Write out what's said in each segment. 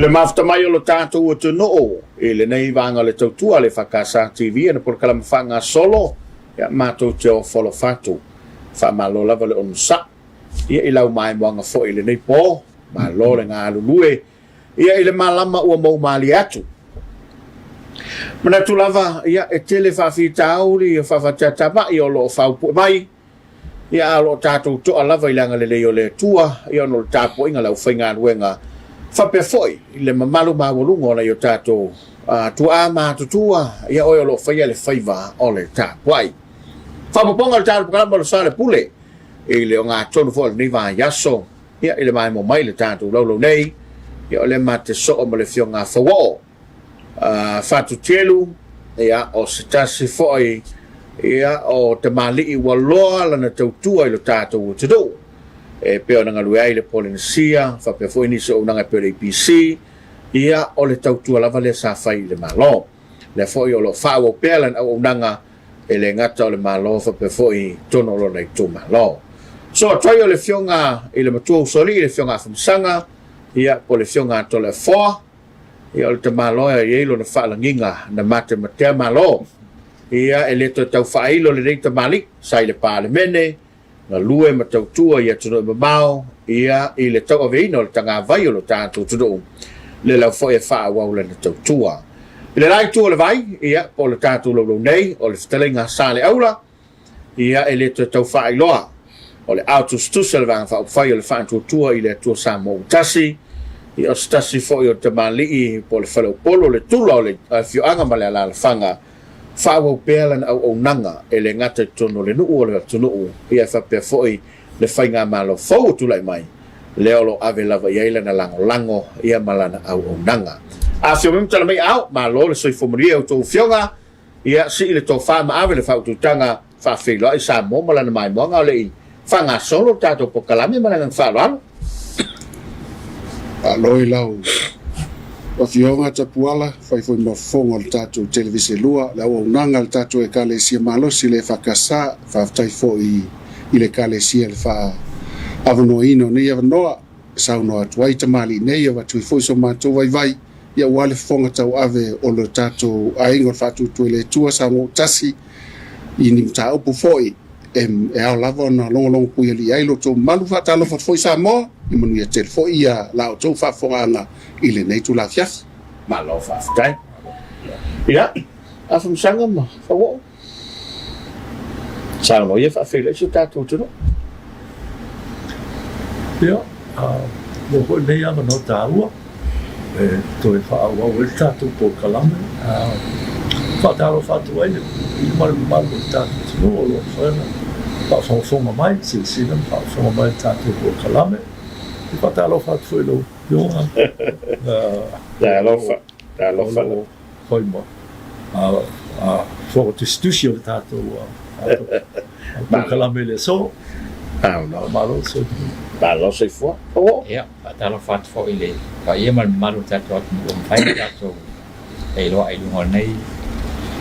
I le mafuta mai o lo tatou atunuu i lenei vaega o le tautua a le EFKS TV ana polokalame faagasolo, ia matou te ofo alofa atu. Faamalo lava le onosai ia i lau maimoaga foi i lenei po. Malo le galulue ia i le malama ua moumalie atu. Manatu lava ia e tele faafitauli ia faafateatamai o lo o faupue mai, Ia, a o lo o tatou toa lava i le agalelei o le Atua, ia ona o le tapuaiga a le aufaigaluega, faapea foi le mamalu maualuga o nai o tatou tuaa matutua, ia oe o lo o faia le faiva o le tapuai. Faaopoopoga o le Tala Polo Sa le Pule i le ogatotonu foi o lenei vaiaso, ia i le maemo mai le tatou laulau nei, ia o lea ma te soo ma le Afioga Fauoo. Fatutelu, ia, o se tasi foi ia, o tamalii ua loa lana tautua i lo tatou atunuu, e pei ona galue ai le Polenesia, faapea foi nisi o auaunaga e pei o le APC, ia, o le tautua lava lea sa fai i le Malo. Lea foi o lo o faaauau pea lana auaunaga e le gata o le Malo faapea foi totonu o lona itumalo. So atu ai o le Afioga i le Matua Usoalii, le Afioga Afamasaga, ia, po o le Afioga a Toleafoa, Ia o le tamaloa e i ai lona faalagiga na matematea Malo. Ia e le toe tau faailo lenei tamalii sa i le Palemene, galue ma tautua i atunuu e mamao, ia i le tauaveina o le tagavai o lo tatou atunuu, le lau foi e faaauau lana tautua. I le la itu o le vai, ia po o le tatou laulau nei, o le fetalaiga a Saleaula, Ia, e le toe tau faailoa, o le ao tusitusi a le Vaega Faaupufai o le Faatuatua i le Atua Samoa ua tasi, ia o se tasi foi o tamalii po o le faleupolu o le tula o le afioaga ma le alaalafaga, faaauau pea lana auaunaga e le gata i totonu o le nuu o le atunuu, ia e faapea foi le faigamalo fou ua tulai mai, lea o lo o ave lava i ai lana lagolago ia ma lana auaunaga. Afio mai ma tala mai aao, malo le soifua manuia i a outou afioga. Ia sii le tofa ma ave le faaututaga faafeiloai Samoa ma lana maimoaga o le i faagasolo le tatou polokalame ma le agaga faaaloalo. Faaloe lau Afioga Tapuala, fai foi ma fofoga o le tatou Televise 2, le auaunaga a le tatou Ekalesia malosi le EFKS. Faafetai foi i le Ekalesia i le faaavanoaina o nei avanoa e saunoa atu ai tamalii nei, avatu ai foi so matou vaivai. Ia aua le fofoga tauave o lo tatou aiga o le Faatuatua i le Atua Samoa ua tasi i ni mataupu foi e ao lava ona logologo puialii ai lo outou mamalu. Faatalofa atu foi Samoa, ia manuia tele foi ia la outou faafofogaaga i lenei itula afiafi. Malo faafetai. Ia, Afamasaga ma Fauoo. Saunoa ia faafeiloai si o tatou atunuu. Ia, ua foi lenei avanoa taua e toe faaauau ai le tatou polokalame. Faatalofa atu ai i le ma le mamalu o le tatou atunuu o lo o mafai ona faafogafoga mai, silasila ma faafogafoga mai i le tatou polokalame. E faatalofa atu foi i lau Afioga. Talofa, talofa lava. Fai ma fofoga tusitusi o le tatou polokalame i le aso. Malo le soifua. Malo soifua. Oo. Ia, faatalofa atu foi i le paia ma le mamalu o le tatou atunuu ua mafai ona tatou feiloai i luga o lenei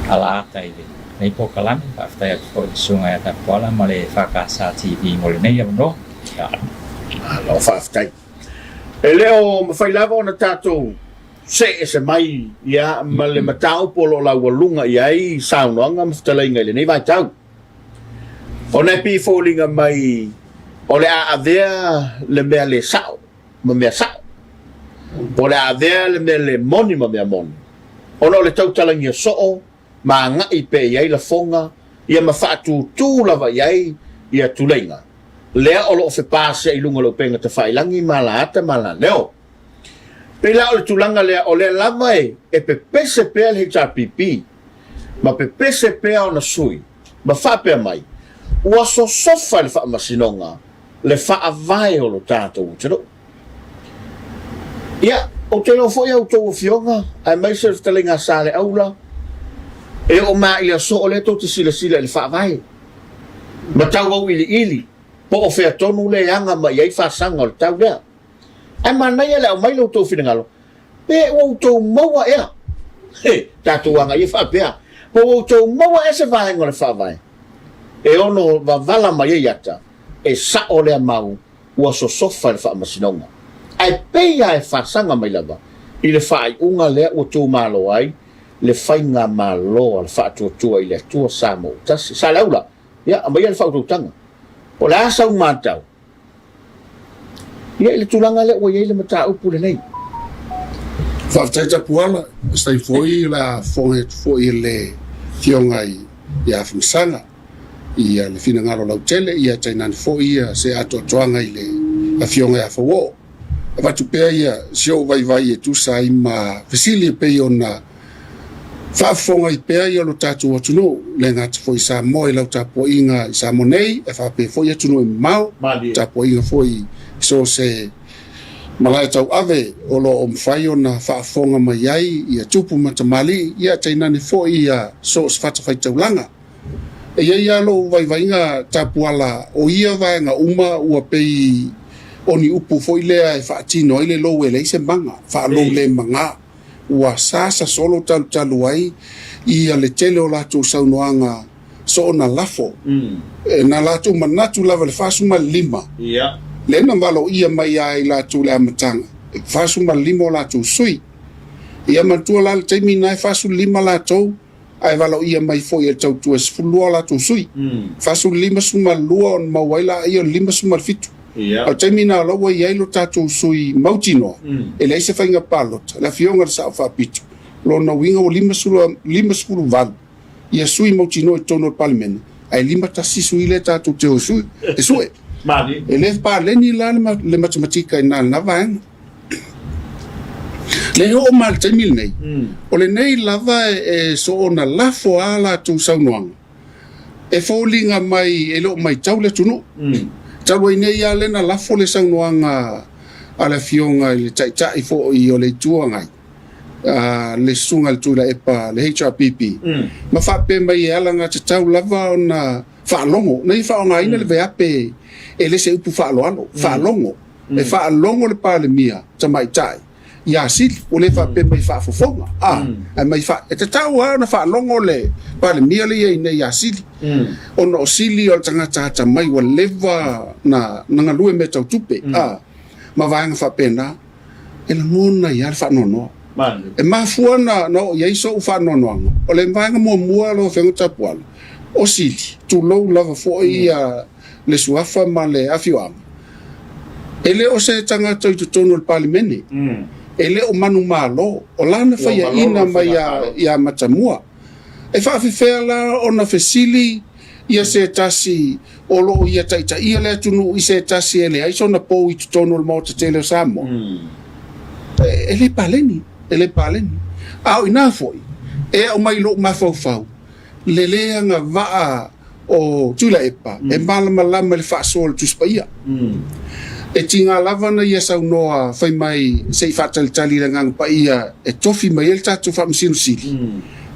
alaata i lenei polokalame. Faafetai atu foi i le Susuga ia Tapuala ma le EFKS TV mo lenei avanoa. Malo faafetai. E le o mafai lava ona tatou see ese mai ia ma le mataupu o lo o laualuga i ai saunoaga ma fetalaiga i lenei vaitau. Ona e pei e foliga mai o le a avea le mea le sao ma mea sao, po o le a avea le mea le moni ma mea moni, ona o le tautalagia soo ma agai pea i ai lafoga ia ma faatūtū lava i ai ia tuleiga lea o lo o fepasia i luga o le upega tafailagi ma ala ata ma ala leo. Pei la o le tulaga lea o lea lava e e pepese pea le HRPP ma pepese pea ona sui ma faapea mai, ua sosofa e le Faamasinoga le faavae o lo tatou atunuu. Ia, ou te iloa foi a outou afioga, aemaise le fetalaiga a Saleaula, e oo mai i le aso o lea tou te silasila i le faavae, ma tau auiliili po o fea tonu le aga mai ai fasaga o le tau lea. Ae manaia le aumai lo outou finagalo, pe ua outou maua ea, he, tatou agaia faapea, po ua outou maua ea se vaega o le faavae e ono wavala mai ai ata, e sao lea mau ua sosofa e le Faamasinoga. Ae pei lava e fasaga mai lava i le faaiuga lea ua tumalo ai le Faigamalo a le Faatuatua i le Atua Samoa ua Tasi. Saleaula, ia, aumaia le faautautaga. Po o le a sau matau, ia, i le tulaga lea ua i ai le mataupu lenei. Faafetai Tapuala, sai foi o le a fofoga atu foi e le Afioga ia Afamasaga ia le finagalo lautele, ia tainane foi ia se atoatoaga i le Afioga ia Fauoo. Avatu pea ia si ou vaivai e tusa ai ma fesili e pei ona faafofoga ai pea ia lo tatou atunuu, le gata foi i Samoa i lau tapuaiga i Samoa nei, e faapea foi atunuu e mamao, tapuaiga foi i so o se malae tauave o lo o mafai ona faafofoga mai ai ia tupu ma tamalii, ia tainane foi ia so o se fatafaitaulaga. E i ai lava lou vaivaiga tapuala o ia vaega uma ua pei o ni upu foi lea e faatino ai le lou e leai se maga, faalou le maga. Ua sasa solo talutalu ai ia le tele o latou saunoaga soona lafo. Na latou manatu lava i le 45, lea na valoia mai lava i latou i le amataga, e 45 o latou sui. Ia manatua la le taimi lena e 45 latou, ae valaoia mai foi e le tautua e 12 o latou sui. 45 12 ona maua ai laia o le 57. A o le taimi lena o la ua i ai lo tatou sui mautinoa, e leai se faiga palota, le Afioga i le Sao Faapito, o lona uiga ua 58 ia sui mautinoa i totonu o le Palemene, ae 51 sui lea tatou te o e sue. E le paleni la le matematika i ina i lena vaega. Le oo mai i le taimi lenei, o lenei lava e soona lafo a latou saunoaga e foliga mai e le o maitau le atunuu. Talu ai nei lava lea na lafo le saunoaga a le Afioga i le Taitai foi o le Itu Agai, le Susuga i le Tuilaepa, le HRPP, ma faapea mai e alagatatau lava ona faalogo, na ia faaaogaina le veape e le se upu faaaloalo, faalogo. E faalogo le Palemia tamaitai ia Sili, ua le faapea mai faafofoga, a, ae mai fa, e tatau lava ona faalogo le Palemia lea e i ai nei ia Sili, ona o Sili o le tagata atamai ua leva na, na galue mea tau tupe, a, ma vaega faapena, e lagona ai lava le faanoanoa. E mafua na, na oo i ai sou faanoanoaga, o le vaega muamua lau Afioga Tapuala, o Sili, tulou lava foi ia le suafa ma le afioaga, e le o se tagata i totonu o le Palemene, e le o manumalo, o lana faiaina mai ia Matamua. E faafefea la ona fesili ia se tasi o lo o ia taitaia le atunuu i se tasi e leai sona pou i totonu o le Maota tele o Samoa? E le paleni, e le paleni. A o ina foi, e aumai i lou mafaufau le le agavaa o Tuilaepa e malamalama i le faasoa o le Tusi Paia. E tiga lava na ia saunoa fai mai se i faatalitali i le Agaga Paia e tofi mai ai le tatou Faamasino Sili,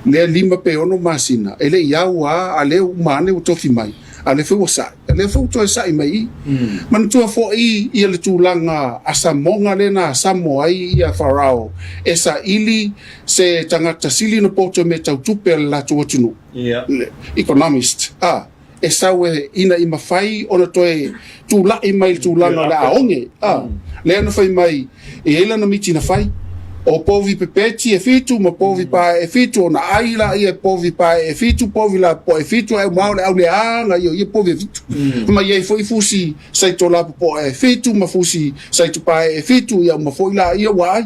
lea 5 pe 6 masina, e le i au a, a lea ua uma ane ua tofi mai, a lea foi ua sa'i, a lea foi ua toe sa'i mai i. Manatua foi ia le tulaga asamoga lea na asamo ai ia Farao e saili se tagata sili ona poto i mea tau tupe a le latou atunuu. Economist, a, e sau e, ina i mafai ona toe tula'i mai i le tulaga o le a oge, a, lea na fai mai, e i ai lana miti na fai, o povi pepeti e fitu ma povi pae'e e fitu, ona ai laia e povi pae'e e fitu, povi lapopoa e fitu, ae uma o le auleaga ia o ia povi e fitu. Ma i ai foi fusi saito lapopoa e fitu ma fusi saito pae'e e fitu, ia uma foi laia ua ai.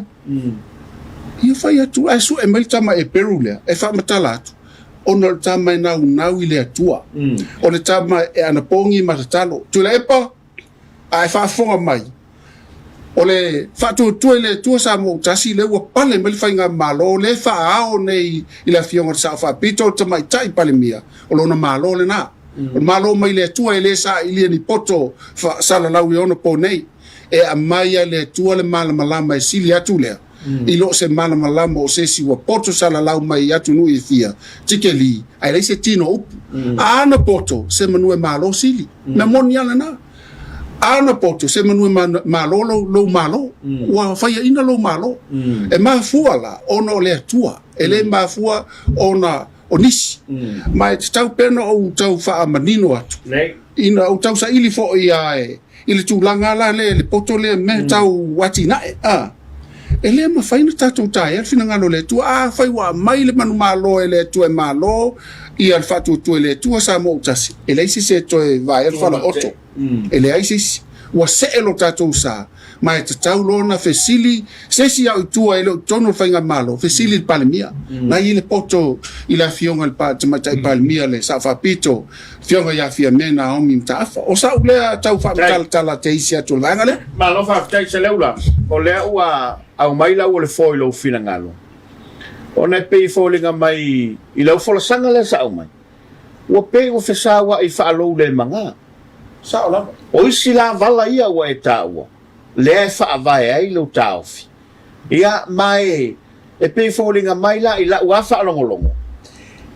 Ia fai atu, ae sue mai le tama Eperu lea, e faamatala atu, ona o le tama e naunau i le Atua, o le tama e anapogi ma tatalo. Tuilaepa, a e faafofoga mai, o le faatuatua i le Atua Samoa ua tasi, lea ua pale mai le faigamalo, lea e faaao nei i le Afioga i le Sao Faapito, o le Tamaitai Palemia, o lona Malo lena. O le Malo mai le Atua e le sailia ni poto salalau i ona po nei. E aumai e le Atua le malamalama e sili atu lea, i lo se malamalama o se isi ua poto salalau mai i atunuu e fia, tikeli, ae leai se tino upu. A ana poto, se manu e malo sili. Mea moni a lena. A ana poto, se manu e malo lou malo. Ua faiaina lou malo. E mafua la ona o le Atua, e le mafua ona o nisi. Ma e tatau pea ona ou tau faamanino atu, ina ou tau saili foi a e, i le tulaga la lea, le poto lea mea tau atinae, a. E le mafai ona tatou taea le finagalo o le Atua. Afai ua aumai le manumalo e le Atua e malo ia le faatuatua i le Atua Samoa ua tasi, e leai se isi e toe vaea le falaoto. E leai se isi. Ua see lo tatou sa, ma e tatau loa ona fesili se isi au i tua e le o i totonu o le faigamalo, fesili i le Palemia. Na i ai le poto i le afioga i le Tamaitai Palemia, le Sao Faapito, Afioga ia Fiame Naomi Mataafa. O sa'u lea tau faamatalatala teisi atu o le vaega lea. Malo faafetai Saleula, o lea ua aumai lau o le fo i lou finagalo, ona e pei e foliga mai i lau folasaga lea sa aumai, ua pei ua fesaua'i faalou le maga. Sao lava. O isi la vala ia ua e taua, lea e faavae ai lou taofi. Ia, ma e, e pei e foliga mai la i la'u a faalogologo,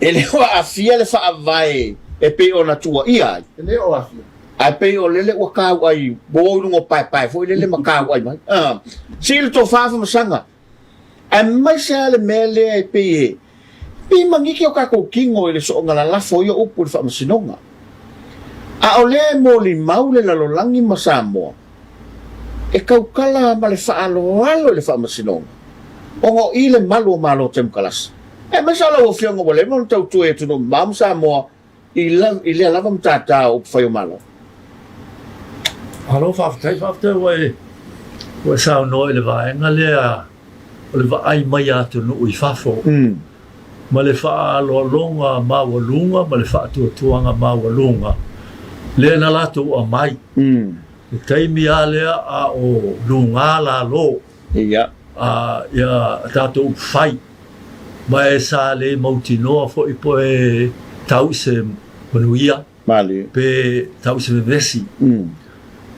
e le o aafia le faavae e pei ona tuuaia ai. E le o aafia. Ae pei o lele ua kauai, ua o i luga o paepae foi lele ma kauai mai. A, sii le tofa famasaga, aemaise lava le mea lea e pei e, pei e maniki o tatou tino i le soonga lalafo o ia upu i le faamasinoga. A o lea e molimau le lalolagi ma Samoa, e tautala ma le faaaloalo i le faamasinoga, ona o i le malu o Malo Temokarasi. Aemaise lava lau Afioga ua leva ona tautua i atunuu mamao ma Samoa i lea lava matata o upufai o Malo. Malo faafetai, faafetai ua e ua e saunoa i le vaega lea o le vaai mai a atunuu i fafo ma le faaaloaloga maualuga ma le faatuatuaga maualuga lea na latou aumai. Le taimi lava lea a o luga lalo a ia tatou upufai, ma e sa le mautinoa foi po e tau i se manuia pe tau i se vevesi.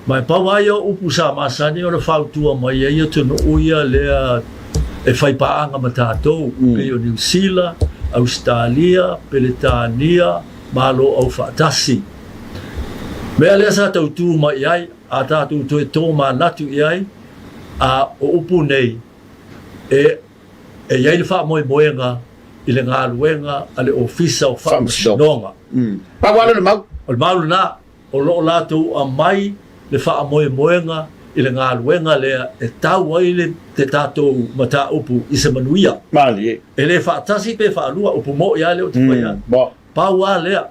Ma e pau lava ia o upu sa masani ona fautua mai ai atunuu ia lea e fai paaga ma tatou, pei o Niu Sila, Ausetalia, Peretania, Malo Aufaatasi. Mea lea sa tau tu mai i ai, a tatou toe tōmanatu i ai, a o upu nei, e, e i ai le faamoemoega i le galuega a le Ofisa o Faamasinoga. Pau lava lea o le mau. O le mau lena, o lo o latou aumai le faamoemoega i le galuega lea e tau ai le te tatou mataupu i se manuia. Malie. E le faatasi pe faalua, upu moʻi lava lea ou te fai atu. Pau lava lea,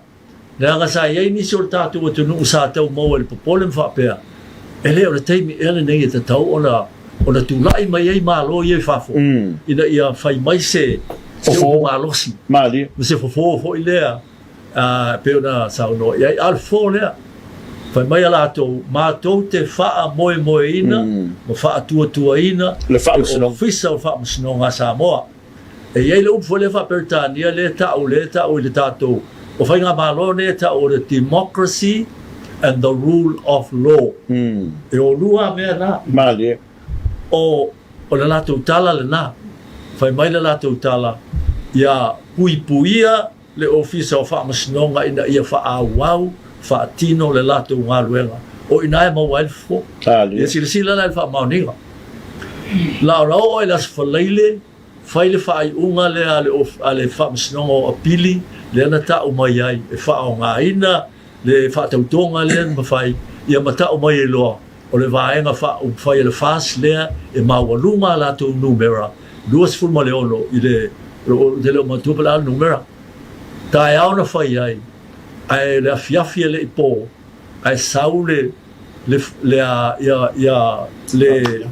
leaga sa i ai nisi o le tatou atunuu sa tau maua i le popole ma faapea, e le o le taimi ea lenei e tatau ona ona tulai mai ai Malo ia i fafo ina ia fai mai se se upu malosi ma se fofo foi lea e pei ona saunoa i ai. A o le fofo lea, fai mai a latou, matou te faamoemoeina ma faatuatuaina le Ofisa o le Faamasinoga a Samoa. E i ai le upu foi lea faa-Peretania lea e ta'u, lea e ta'u i le tatou, o faigamalo nei e ta'u o le democracy and the rule of law. E o lua a mea na. Malie. O, o le latou tala lena. Fai mai le latou tala, ia puipuia le Ofisa o Faamasinoga ina ia faaauau, faatino le latou galuega. O i ina e maua ai le fofo. Ia silasila la i le faamaoniga. La o la oo ai le Aso Faraile, fai le faaiuga lea a le, a le Faamasinoga o Apili, lea na ta'u mai ai e faaaogaina le faatautoga lea na mafai, ia ma ta'u mai ai loa o le vaega faaupufai a le FAST lea e maualuga a latou numera 26 i le, ou te le o manatua po o le a le numera, taeao na fai ai, ae le afiafi e le i po, ae sau le, le, le a, ia, ia, le,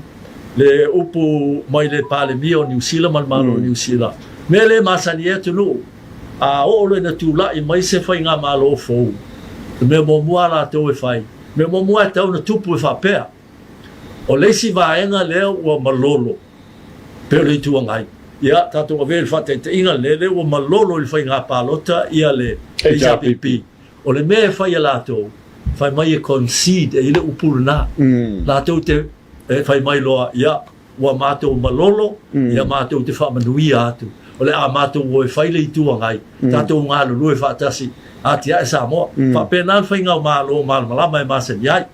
le upu mai le Palemia o Niu Sila ma le Malo o Niu Sila, mea le masani ai atunuu, a oo loa ina tulai mai se faigamalo fou, le mea muamua a latou e fai, mea muamua e tatau ona tupu e faapea, o le isi vaega lea ua malolo, pei o le Itu Agai. Ia, tatou avea i le faataitaiga lenei, lea ua malolo i le faiga palota ia le HRPP. O le mea e fai e latou, fai mai e concede, e i ai le upu lena. Latou te e fai mai loa, ia, ua matou malolo, ia matou te faamanuia atu. O le a matou o e fai le Itu Agai, tatou galulue faatasi, atiae Samoa. Faapena le faiga o Malo malamalama e masani ai.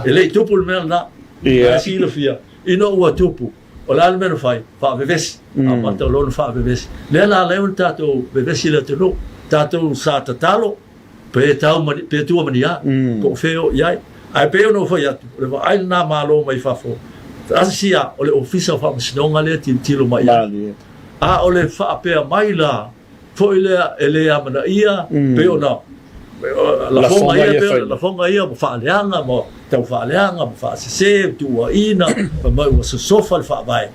E le i tupu le mea lena. Ae silafia, ina ua tupu, o le a le mea na fai? Faavevesi. Amata loa ona faavevesi. Lea la ala ai ona tatou vevesi i le atunuu. Tatou sa tatalo, pe tau ma, pe tua ma ni a, po o fea e oo i ai. Ae pei ona ou fai atu, o le vaai lena Malo mai fafo, Tasi a o le Ofisa o Faamasinoga lea e tilotilo mai i ai. A o le faapea mai la foi lea e le amanaia pei ona lafoga ia pei ona lafoga ia ua faaleaga ma tau faaleaga ma faasese tuuaiina fai mai ua sosofa le faavae.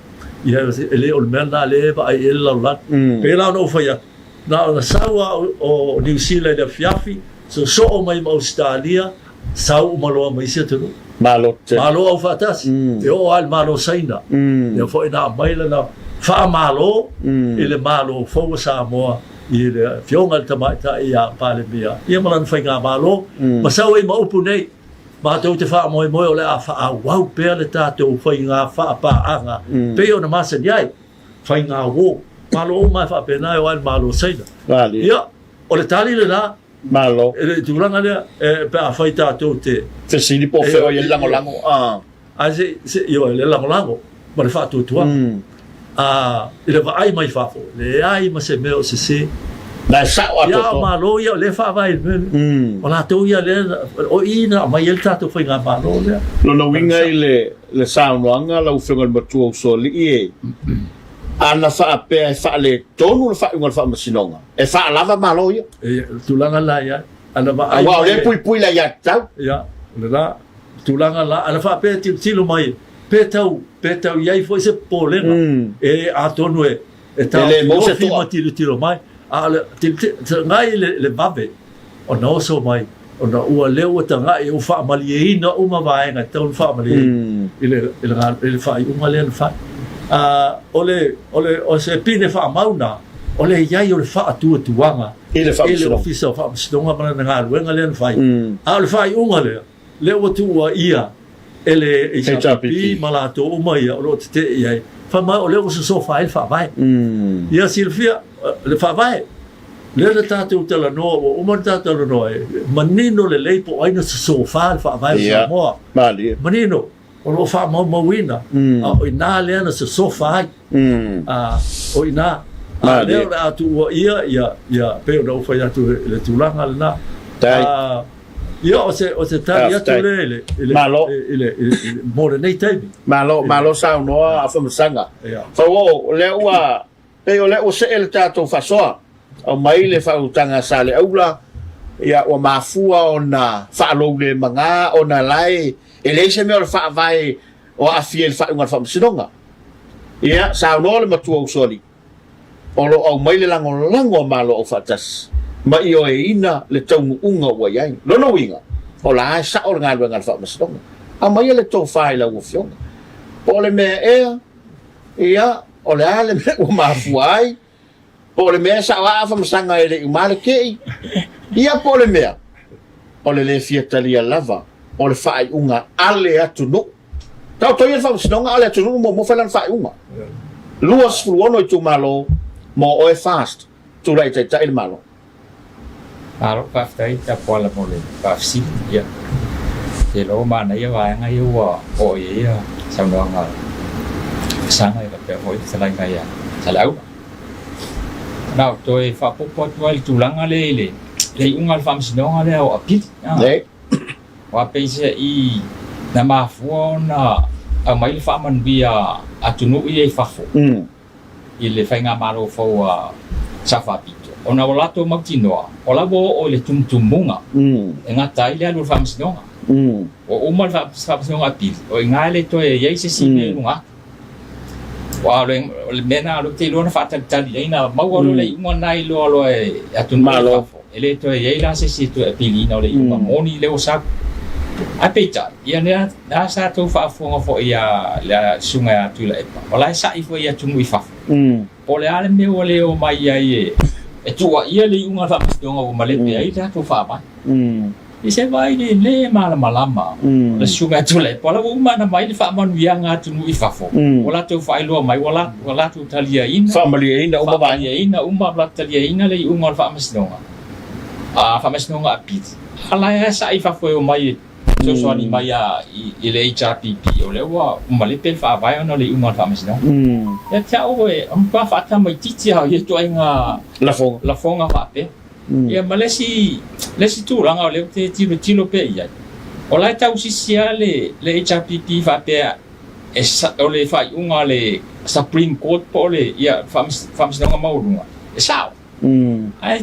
Ia e le o le mea lena lea e vaai i ai le lalolagi. Pei la ona ou fai atu, na ona sau lava o Niu Sila i le afiafi, sosoo mai ma Ausetalia, sau uma loa ma isi atunuu. Malo tele. Malo aufaatasi, e oo lava i le Malo Saina, lea foi na aumai lana faamalo i le Malo fou o Samoa i le Afioga i le Tamaitai ia Palemia ia ma lana faigamalo, ma sau ai ma upu nei, Matou te faamoemoe o le a faaauau pea le tatou faiga faapaaga pei ona masani ai, faiga uo. Malo uma lava e faapena e oo lava i le Malo o Saina. Ia, o le tali lena. Malo. I le tulaga lea, e, pe afai tatou te. Fesili po o fea o i ai le lagolago, a. Ae se, se, ioe, le lagolago ma le faatuatuaga. A, i le vaai mai fafo, leai ma se mea o sese. Na e sao atoatoa. Ia, a o Malo ia o lea e faavae i le mea lea. O latou ia lea, o i na aumai ai le tatou faigamalo lea. Lona uiga i le, le saunoaga lau Afioga i le Matua Usoalii e, ana faapea e faaletonu le faaiuga o le Faamasinoga, E faalava Malo ia. E, o le tulaga la ia, ana vaai Aua o lea e puipui le aiatatau. Ia, o le la, tulaga la, ana faapea e tilotilo mai, pe tau, pe tau i ai foi se popolega, e atonu e, e taofiofi ma tilotilo mai, a o le, tagai le, le vave ona oso mai, ona ua lea ua tagai, ua faamalieina uma vaega e tatau ona faamalieina i le, i le, i le faaiuga lea na fai. A, o le, o le, o se pine faamau na, o le i ai o le faatuatuaga i le Ofisa o Faamasinoga ma lana galuega lea na fai. A o le faaiuga lea, lea ua tuuaia e le HRPP ma latou uma ia o lo o tetee i ai, fai mai o lea ua sosofa ai le Faavae. Ia silafia, le Faavae, lea na tatou talanoa, ua uma ona tatou talanoa, e manino lelei po o ai na sosofa le Faavae o Samoa. Manino. O lo o faamaumauina, a o i ina lea na sosofa ai. A, o i ina. A o lea o le a tuuaia ia, ia, pei ona ou fai atu i le tulaga lena. A, ia, o se, o se tali atu lea i le, i le, i le, i le, mo lenei taimi. Malo, malo saunoa Afamasaga. Fauoo, o lea ua Pei o lea ua see le tatou faasoa, aumai le faautaga a Saleaula, ia ua mafua ona faaloulemagā ona la e leai se mea o le faavae o aafia i le faaiuga a le Faamasinoga. Ia, saunoa le matua usoalii, o lo o aumai le lagolago a Malo Aufaatasi ma ioeina le taunuuga ua i ai. Lona uiga, o la e sao le galuega a le Faamasinoga. Aumaia le tofa i lau Afioga. Po o le mea ea, ia, O le a le mea ua mafua ai? Po o le mea e sao aa famasaga e le i uma le kei? Ia po o le mea, o le le fia talia lava o le faaiuga a le atunuu. Taoto ia le faamasinoga a o le atunuu na muamua fai lana faaiuga. 26 itumalo mo oe fast tulai e taitai le Malo. Malo faafetai Tapuala mo le faafesili. Ia, ou te iloa ua manaia vaega ia ua oo i ai saunoaga a Fasaga ia faapea foi le fetalaiga ia Saleaula. Na ou toe faaopoopo atu ai i le tulaga lea i le iuga o le faamasinoga lea o Apili. Aua peiseai na mafua ona aumai le faamanuia atunuu ia i fafo. i le faigamalo fou a Safaapito, ona ua latou mautinoa o la ua oo i le tumutumuga e gata ai le alu o le faamasinoga. Ua uma le faamasinoga apili, o i ina e le toe i ai se isi mea i luga atu. Aua o le mea lena o lea ou te iloa na faatalitali ai, na maua loa le iuga lena i loa loa e atunuu i fafo, e le toe i ai la se isi e toe apiliina o le iuga moni lea ua sau. Ae peitai, ia lea Na sa tou faafofoga foi ia le susuga ia Tuilaepa, o la e sa'i foi i atunuu i fafo. Po o le a le mea ua le omai ai e tuuaia le iuga o le faamasinoga ua malepe ai le tatou faavae. I se vaai le le malamalama o le susuga ia Tuilaepa, o la ua uma ona aumai le faamanuiaga a atunuu i fafo, ua latou faailoa mai ua latou taliaina, Faamalieina uma vaega. Faamalieina uma, ua latou taliaina le iuga o le faamasinoga, a faamasinoga apili. A la e sa'i i fafo e omai e fesoasoani mai a i le HRPP o lea ua malepe le faavae ona o le iuga o le faamasinoga. Ia te au e matua faatamaitiiti lava o ia ituaiga lafoga, lafoga faapea. Ia ma le isi, le isi tulaga o lea ou te tilotilo pea i ai, o la e tausisi lava le, le HRPP faapea E o le faaiuga a le Supreme Court po o le ia, Faamasinoga Maualuga, e sao. Ae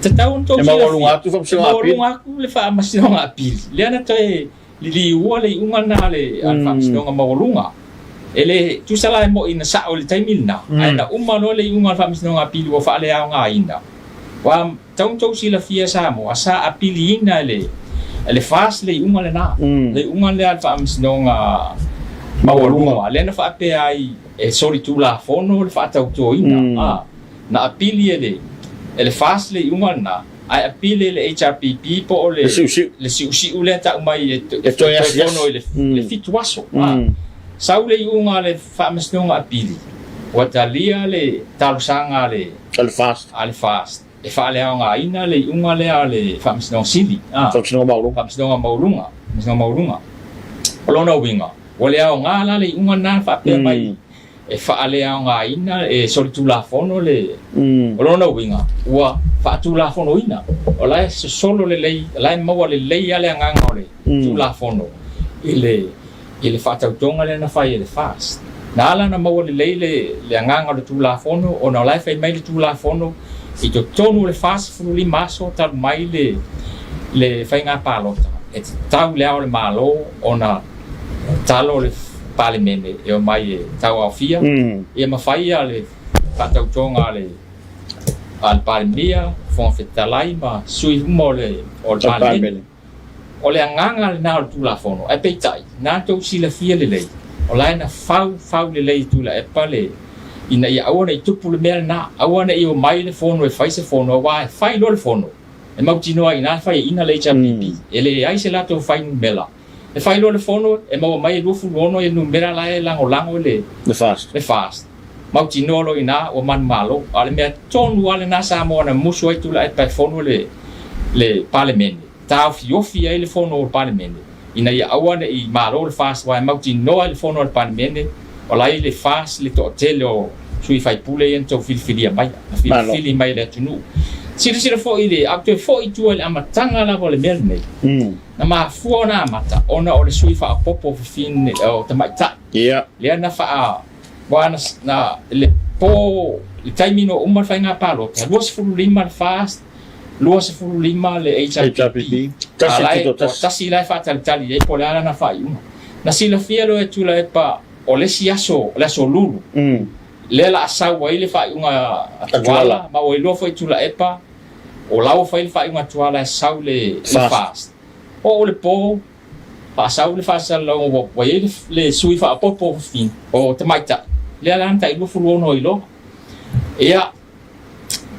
tatau ona tou E maualuga atu Faamasinoga Apili. E maualuga atu le Faamasinoga Apili. Lea na toe liliua le iuga lena a le Faamasinoga Maualuga. E le tusa la e moi na sao i le taimi lena, ae na uma loa le iuga a le Faamasinoga Apili ua faaleaogaina. Ua tatau ona tou silafia Samoa, sa apiliina e le e le FAS le iuga lena, le iuga lea a le Faamasinoga Maualuga, lea na faapea ai e solitulafono le faatautoina. Na apili e le e le FAS le iuga lena, ae apili e le HRPP po o le le siusiu lea tau mai e e toe fono i le 7 aso. Sau le iuga a le Faamasinoga Apili, ua talia le talosaga a le A le FAST. A le FAST e faaleaogaina le iuga lea a le Faamasinoga Sili, Faamasinoga Maualuga. Faamasinoga Maualuga, Faamasinoga Maualuga. O lona uiga, ua le aoga la le iuga lena faapea mai e faaleaogaina e solitulafono le. O lona uiga, ua faatulafonoina. O la e sosolo lelei, o la e maua lelei lava le agaga o le Tulafono i le i le faatautoga lea na fai e le FAST. Na ala ona maua lelei le le agaga o le Tulafono ona o la e fai mai le Tulafono i totonu o le 45 aso talu mai le le faiga palota e tatau i Le Ao o le Malo ona talo le Palemene e omai e tauaofia ia ma faia le faatautoga a le a le Palemia, Fofoga Fetalai ma sui uma o le o le Palemene. O le agaga lena o le Tulafono, ae peitai, na tou silafia lelei, o la e na fau fau lelei e Tuilaepa le ina ia aua ne i tupu le mea lena, aua ne i omai le fono e fai se fono, aua e fai loa le fono, e mautinoa i ina e faiaina le HRPP, e leai se latou fuainumera. E fai loa le fono, e maua mai e 26 ia numera la e lagolago i le Le FAST. Le FAST. Mautinoa loa i ina ua manumalo. A o le mea tonu lava lena Samoa na musu ai Tuilaepa e fono le le Palemene, taofiofi ai le fono o le Palemene, ina ia aua ne i malo le FAST aua e mautinoa i le fono a le Palemene o la e i le FAST le toatele o sui faipule ia na tou filifilia mai, na filifili mai e le atunuu. Silasila foi i le, a ou toe foi i tua i le amataga lava o le mea lenei, Na mafua ona amata ona o le sui faaopoopo o fafine o tamaitai. Ia. Lea na faa aua na, na le po le taimi na uma le faiga palota, 25 le FAST, 25 le HRPP. HRPP. Tasi le tutoatasi. Tasi la e faatalitali i ai po o le a lana faaiuga. Na silafia loa e Tuilaepa o le isi aso, o le aso Lulu, lea la a sau ai le faaiuga a Tuala, ma ua iloa foi e Tuilaepa O la ua fai le faaiuga Tuala e sau le FAST. Oo le po, faasau le faasalalauga ua i ai le sui faaopoopo o fafine, o tamaitai, lea la na tai 26 ai loa. Ia,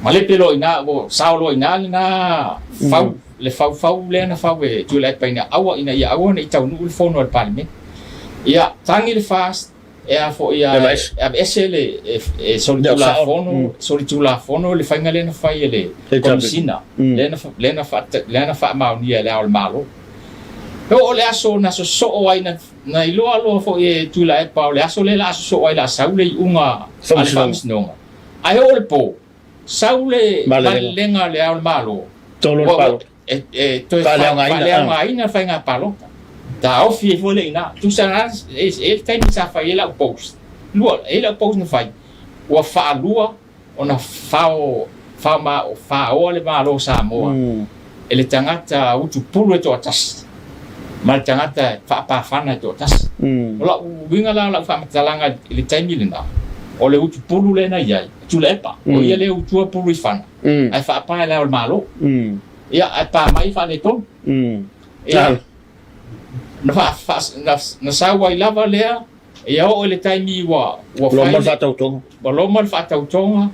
malepe loa i ina, ua sao loa i ina lena fau, le faufau lea na fau e Tuilaepa ina aua, ina ia aua ne i taunuu le fono a le Palemene. Ia, tagi le FAST, E a foi a e aveese le e solitulafono, solitulafono le faiga lea na fai e le Komesina, lea na lea na lea na faamaonia e Le Ao o le Malo. E oo le aso na sosoo ai na na iloa loa foi e Tuilaepa o le aso lea la a sosoo ai la sau le iuga a le Faamasinoga. Ae oo le po, sau le malelega a Le Ao o le Malo, Tolo le palota. E toe faaleaogaina le faiga palota. Taofi ai foi lea i ina. Tusa la, e i ai le taimi sa fai ai lau post, lua, e i ai lau post na fai, ua faalua ona fao, fao ma, faoa le Malo o Samoa e le tagata utupulu e toatasi ma le tagata faapafana e toatasi. O lau uiga la o lau faamatalaga i le taimi lena, o le utupulu lea na i ai, Tuilaepa, o ia lea e utua pulu i fana, ae faapa e le Ao o le Malo. Ia, ae pa mai faaletonu. Ia, na, faa, faa, na, na sau ai lava lea, ia oo i le taimi ua, ua fai... Loma le faatautoga. Ua loma le faatautoga,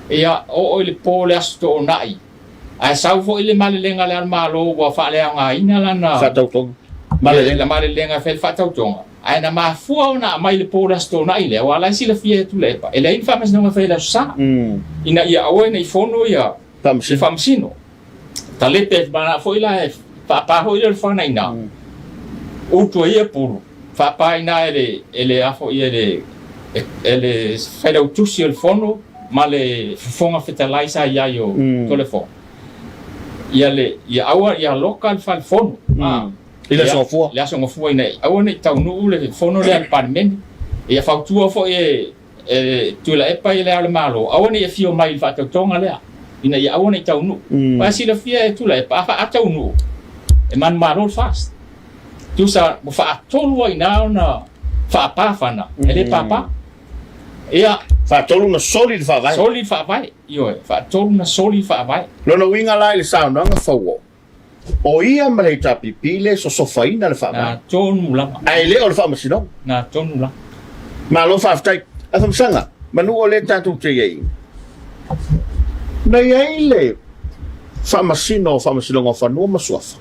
ia oo i le po o le Aso Toonai, ae sau foi le malelega a le Ao o le Malo ua faaleaogaina lana... Faatautoga. Malelega. La malelega e fai le faatautoga. Ae na mafua ona aumai le po o le Aso Toonai lea, aua o la e silafia e Tuilaepa, e leai ni faamasinoga e fai i le Aso Sa, ina ia aua ne i fono ia le Faamasino. Talepe ma foi la e faapa foi lea o le fana i ina, utu ai ia pulu, faapa i ina e le, e le a foi e le, e le failautusi o le fono ma le Fofoga Fetalai sa i ai o Toleafoa, ia le, ia aua, ia loka le fale fono. I le Aso Gafua. Le Aso Gafua ina ia aua ne i taunuu le fono lea a le Palemene. Ia fautua foi e e Tuilaepa i Le Ao o le Malo, aua ne i afio mai i le faatautoga lea, ina ia aua ne i taunuu. Aua e silafia e Tuilaepa, a faataunuu, e manumalo le FAST. Tusa ua faatolu ai i ina ona faapafana, e le papa. Ia. Faatolu na soli le faavae. Soli le faavae, ioe, faatolu na soli le faavae. Lona uiga la i le saunoaga fauoo, o ia ma le HRPP le sosofaina le faavae. Na tonu lava. Ae le o le faamasinoga. Na tonu lava. Malo faafetai. Ae Famasaga, manu o lea tatou te i ai, na i ai le faamasino o Faamasinoga o Fanua ma Suafa,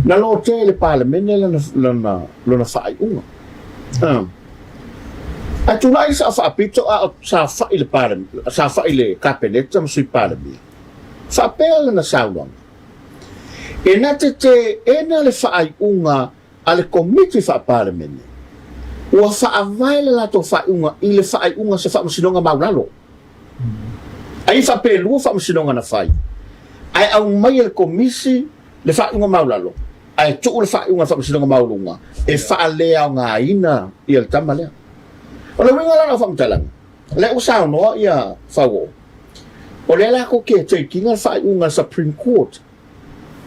na lotea e le Palemene lana, lana, lona faaiuga. Ae tulai le Sao Faapito a o saofai le Palemia, saofai le Kapeneta ma Sui Palemia, faapea lana saunoaga, E na te teena le faaiuga a le Komiti Faa-Palemene, ua faavae le latou faaiuga i le faaiuga o se faamasinoga maulalo. Ai faapelua faamasinoga na fai, ae aumai e le Komisi le faaiuga maulalo, ae tuu le faaiuga a le Faamasinoga Maualuga e faaleaogaina ia le tama lea. O le uiga la o lau faamatalaga, o lea ua saunoa ia Fauoo, o lea latou te take ina le faaiuga a le Supreme Court,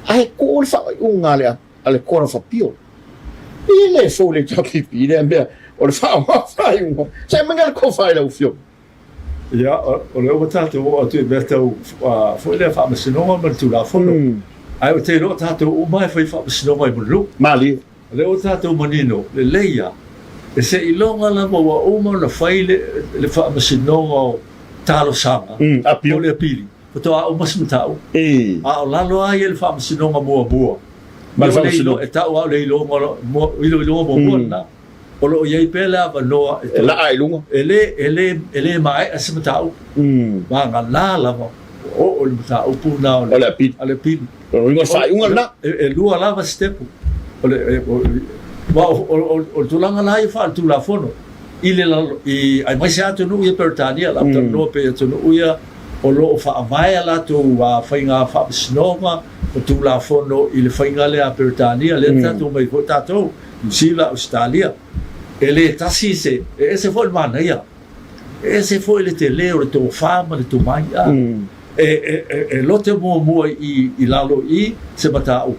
ae tuu le faaiuga a le, a le Court of Appeal. E le fou le HRPP lea mea o le faaaoga faaiuga. Se aumai le tofa i lau Afioga. Ia, o lea ua tatou oo atu i mea tau foi lea faamasinoga ma le Tulafono. Ae ou te iloa o tatou uma e fai faamasinoga i Mulinuu. Malie. O lea ua tatou manino lelei lava, e seiloga lava ua uma ona fai le faamasinoga o talosaga po o le apili, faatoa uma se mataupu. A o lalo lava ia i le faamasinoga muamua, e tau lava o le iloiloga muamua lena. O lo o i ai pea le avanoa e toe. E laa i luga. E le, e le, e le maea se mataupu. Vagana lava ua oo i le mataupu lena o le. O le apili. A le apili. O lona uiga o le faaiuga lena. E, e lua lava sitepu. O le, e, o, aua o, o, o, o le tulaga la ia faaletulafono i le lalo, i, aemaise lava atunuu ia Peretania, o le a ou talanoa pea i atunuu ia o lo o faavae a latou faiga faamasinoga ma Tulafono i le faiga lea a Peretania, lea na tatou omai ai foi tatou. Niu Sila, Ausetalia. E le tasi se, e ese foi le manaia, e ese foi le tele o le tofa ma le tomai, a. E, e, e, e lote muamua i, i lalo i se mataupu,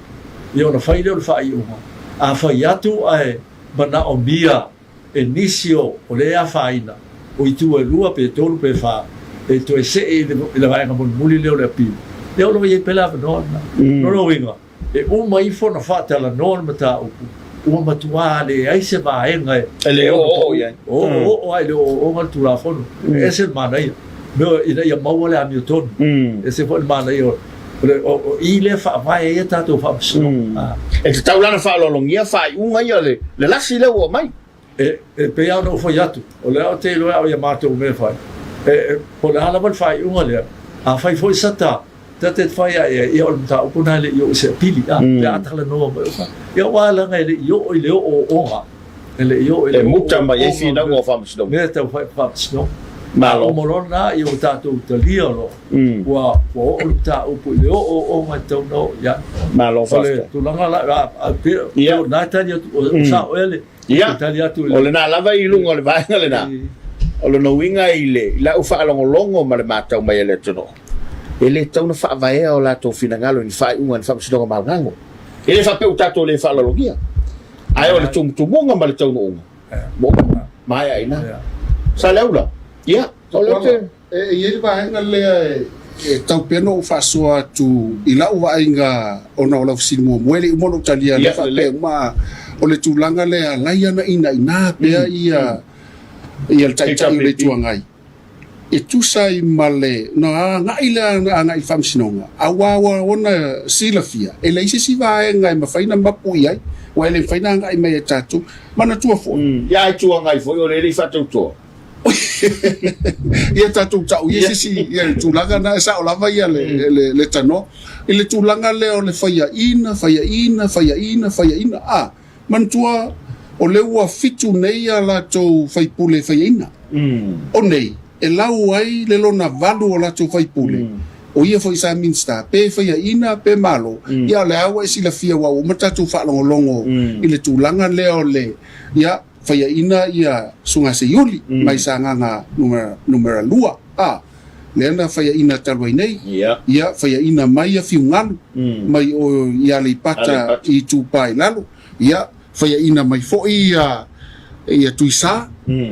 ia ona fai lea o le faaiuga. A fai atu ae manaomia e nisi o, o lea e afaina, o itu e lua pe tolu pe fa, e toe see i le, i le vaega mulimuli lea o le appeal, ia o lo o i ai pea le avanoa lena. Lona uiga, E uma ifo ona faatalanoa le mataupu, ua matuā leai se vaega e. E le oooo i ai. Oooo lava i le ooooga o le Tulafono. E ese le manaia, mea ina ia maua le amiotonu. E ese foi le manaia o le, o i lea e faavae ai a tatou faamasinoga. E tatau la ona faaaloalogia faaiuga ia o le lasi lea ua aumai. E pei lava ona ou fai atu, o lea ou te iloa au i a matou mea e fai, e, po o le a lava le faaiuga lea, a fai foi sa ta, ta te fai ae ai, ia o le mataupu lena e le i oo i se apili, a, pe a talanoa mai o ia aua leaga e le i oo i le ooooga, e le i oo i le E muta mai ai finauga o faamasinoga. Mea tau fai faamasinoga. Malo. A uma loa lena, ia ua tatou talia loa, ua, ua oo le mataupu i le ooooga e tatau ona oo i ai. Malo O le faafetai. tulaga la, a, a, pe, pe o lena e tali atu, o sao ea le, Ia, o lena lava i luga o le vaega lena, o lona uiga i le lau faalogologo ma le matau mai a le atunuu, e le tatau ona faavaea o latou finagalo i ni faaiuga a ni faamasinoga maualalo. E le faapea ua tatou le faaaloalogia, ae o le tumutumuga ma le taunuuga, ua uma, maea i ina. Saleaula, ia, o lea ou te... E i ai le vaega lea e tau pea ona ou faasoa atu i lau vaaiga ona o lau fesili muamua, e le i uma ona ou talia lea faapea uma, o le tulaga lea e ala ai ona inaina pea ia le Taitai o le Itu Agai e tusa ai ma le ona agai lea agai i le Faamasinoga, aua ua ona silafia e leai se isi vaega e mafai ona mapu i ai, aua e le mafai ona agai mai e tatou. Manatua foi. Ia, a Itu Agai foi o lea e le i faatautoa. Ia tatou tau ia se isi ia le tulaga na e sao lava ia le, mm. le, le tanoa. I le tulaga lea o le faiaina, faiaina, faiaina, faiaina. A, manatua o lea ua fitu nei a latou faipule faiaina. Mm. O nei, e lau ai le lona valu o latou faipule mm. o ia foi sa Minista, pe faiaina pe malo, ia o lea ua e silafia aua ua uma tatou faalogologo i le tulaga lea o le, ia, faiaina ia Susuga Seiuli mai Sagaga Numera 2, a, lea na faiaina talu ai nei, ia, faiaina mai ia Fiugalu mai o i Aleipata Itupa i Lalo, ia, faiaina mai foi ia, ia Tuisa,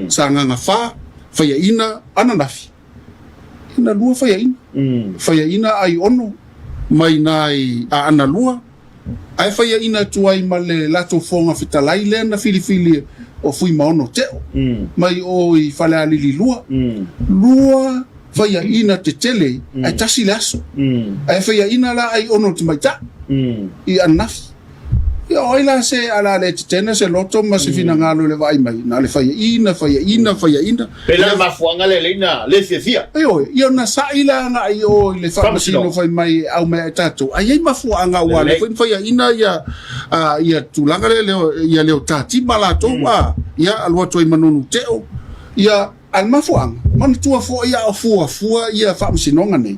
Sagaga 4, faiaina ananafi. Ina lua faiaina. Faiaina Aiono mai na i Aana lua, ae faiaina atu ai ma le latou Fofoga Fetalai lea na filifili o Fuimaono Teo mai o i Falealili lua. Lua faiaina tetele ae tasi le aso. Ae faiaina la Aiono Tamaitai i ananafi. Ia o ai la se ala le tetena se loto ma se finagalo i le vaai mai, na o le faiaina, faiaina, faiaina. Pe la le mafuaaga lea lei na le fiafia. Ioe, ia na sa'i la agai i o i le faamasino fai mai e aumai ai tatou, ae i ai mafuaaga aua lea foi na faiaina ia ia tulaga lea leo ia leo tatima latou a ia alu atu ai ma Nonu Teo. Ia a le mafuaaga, manatua foi a o fuafua ia faamasinoga nei,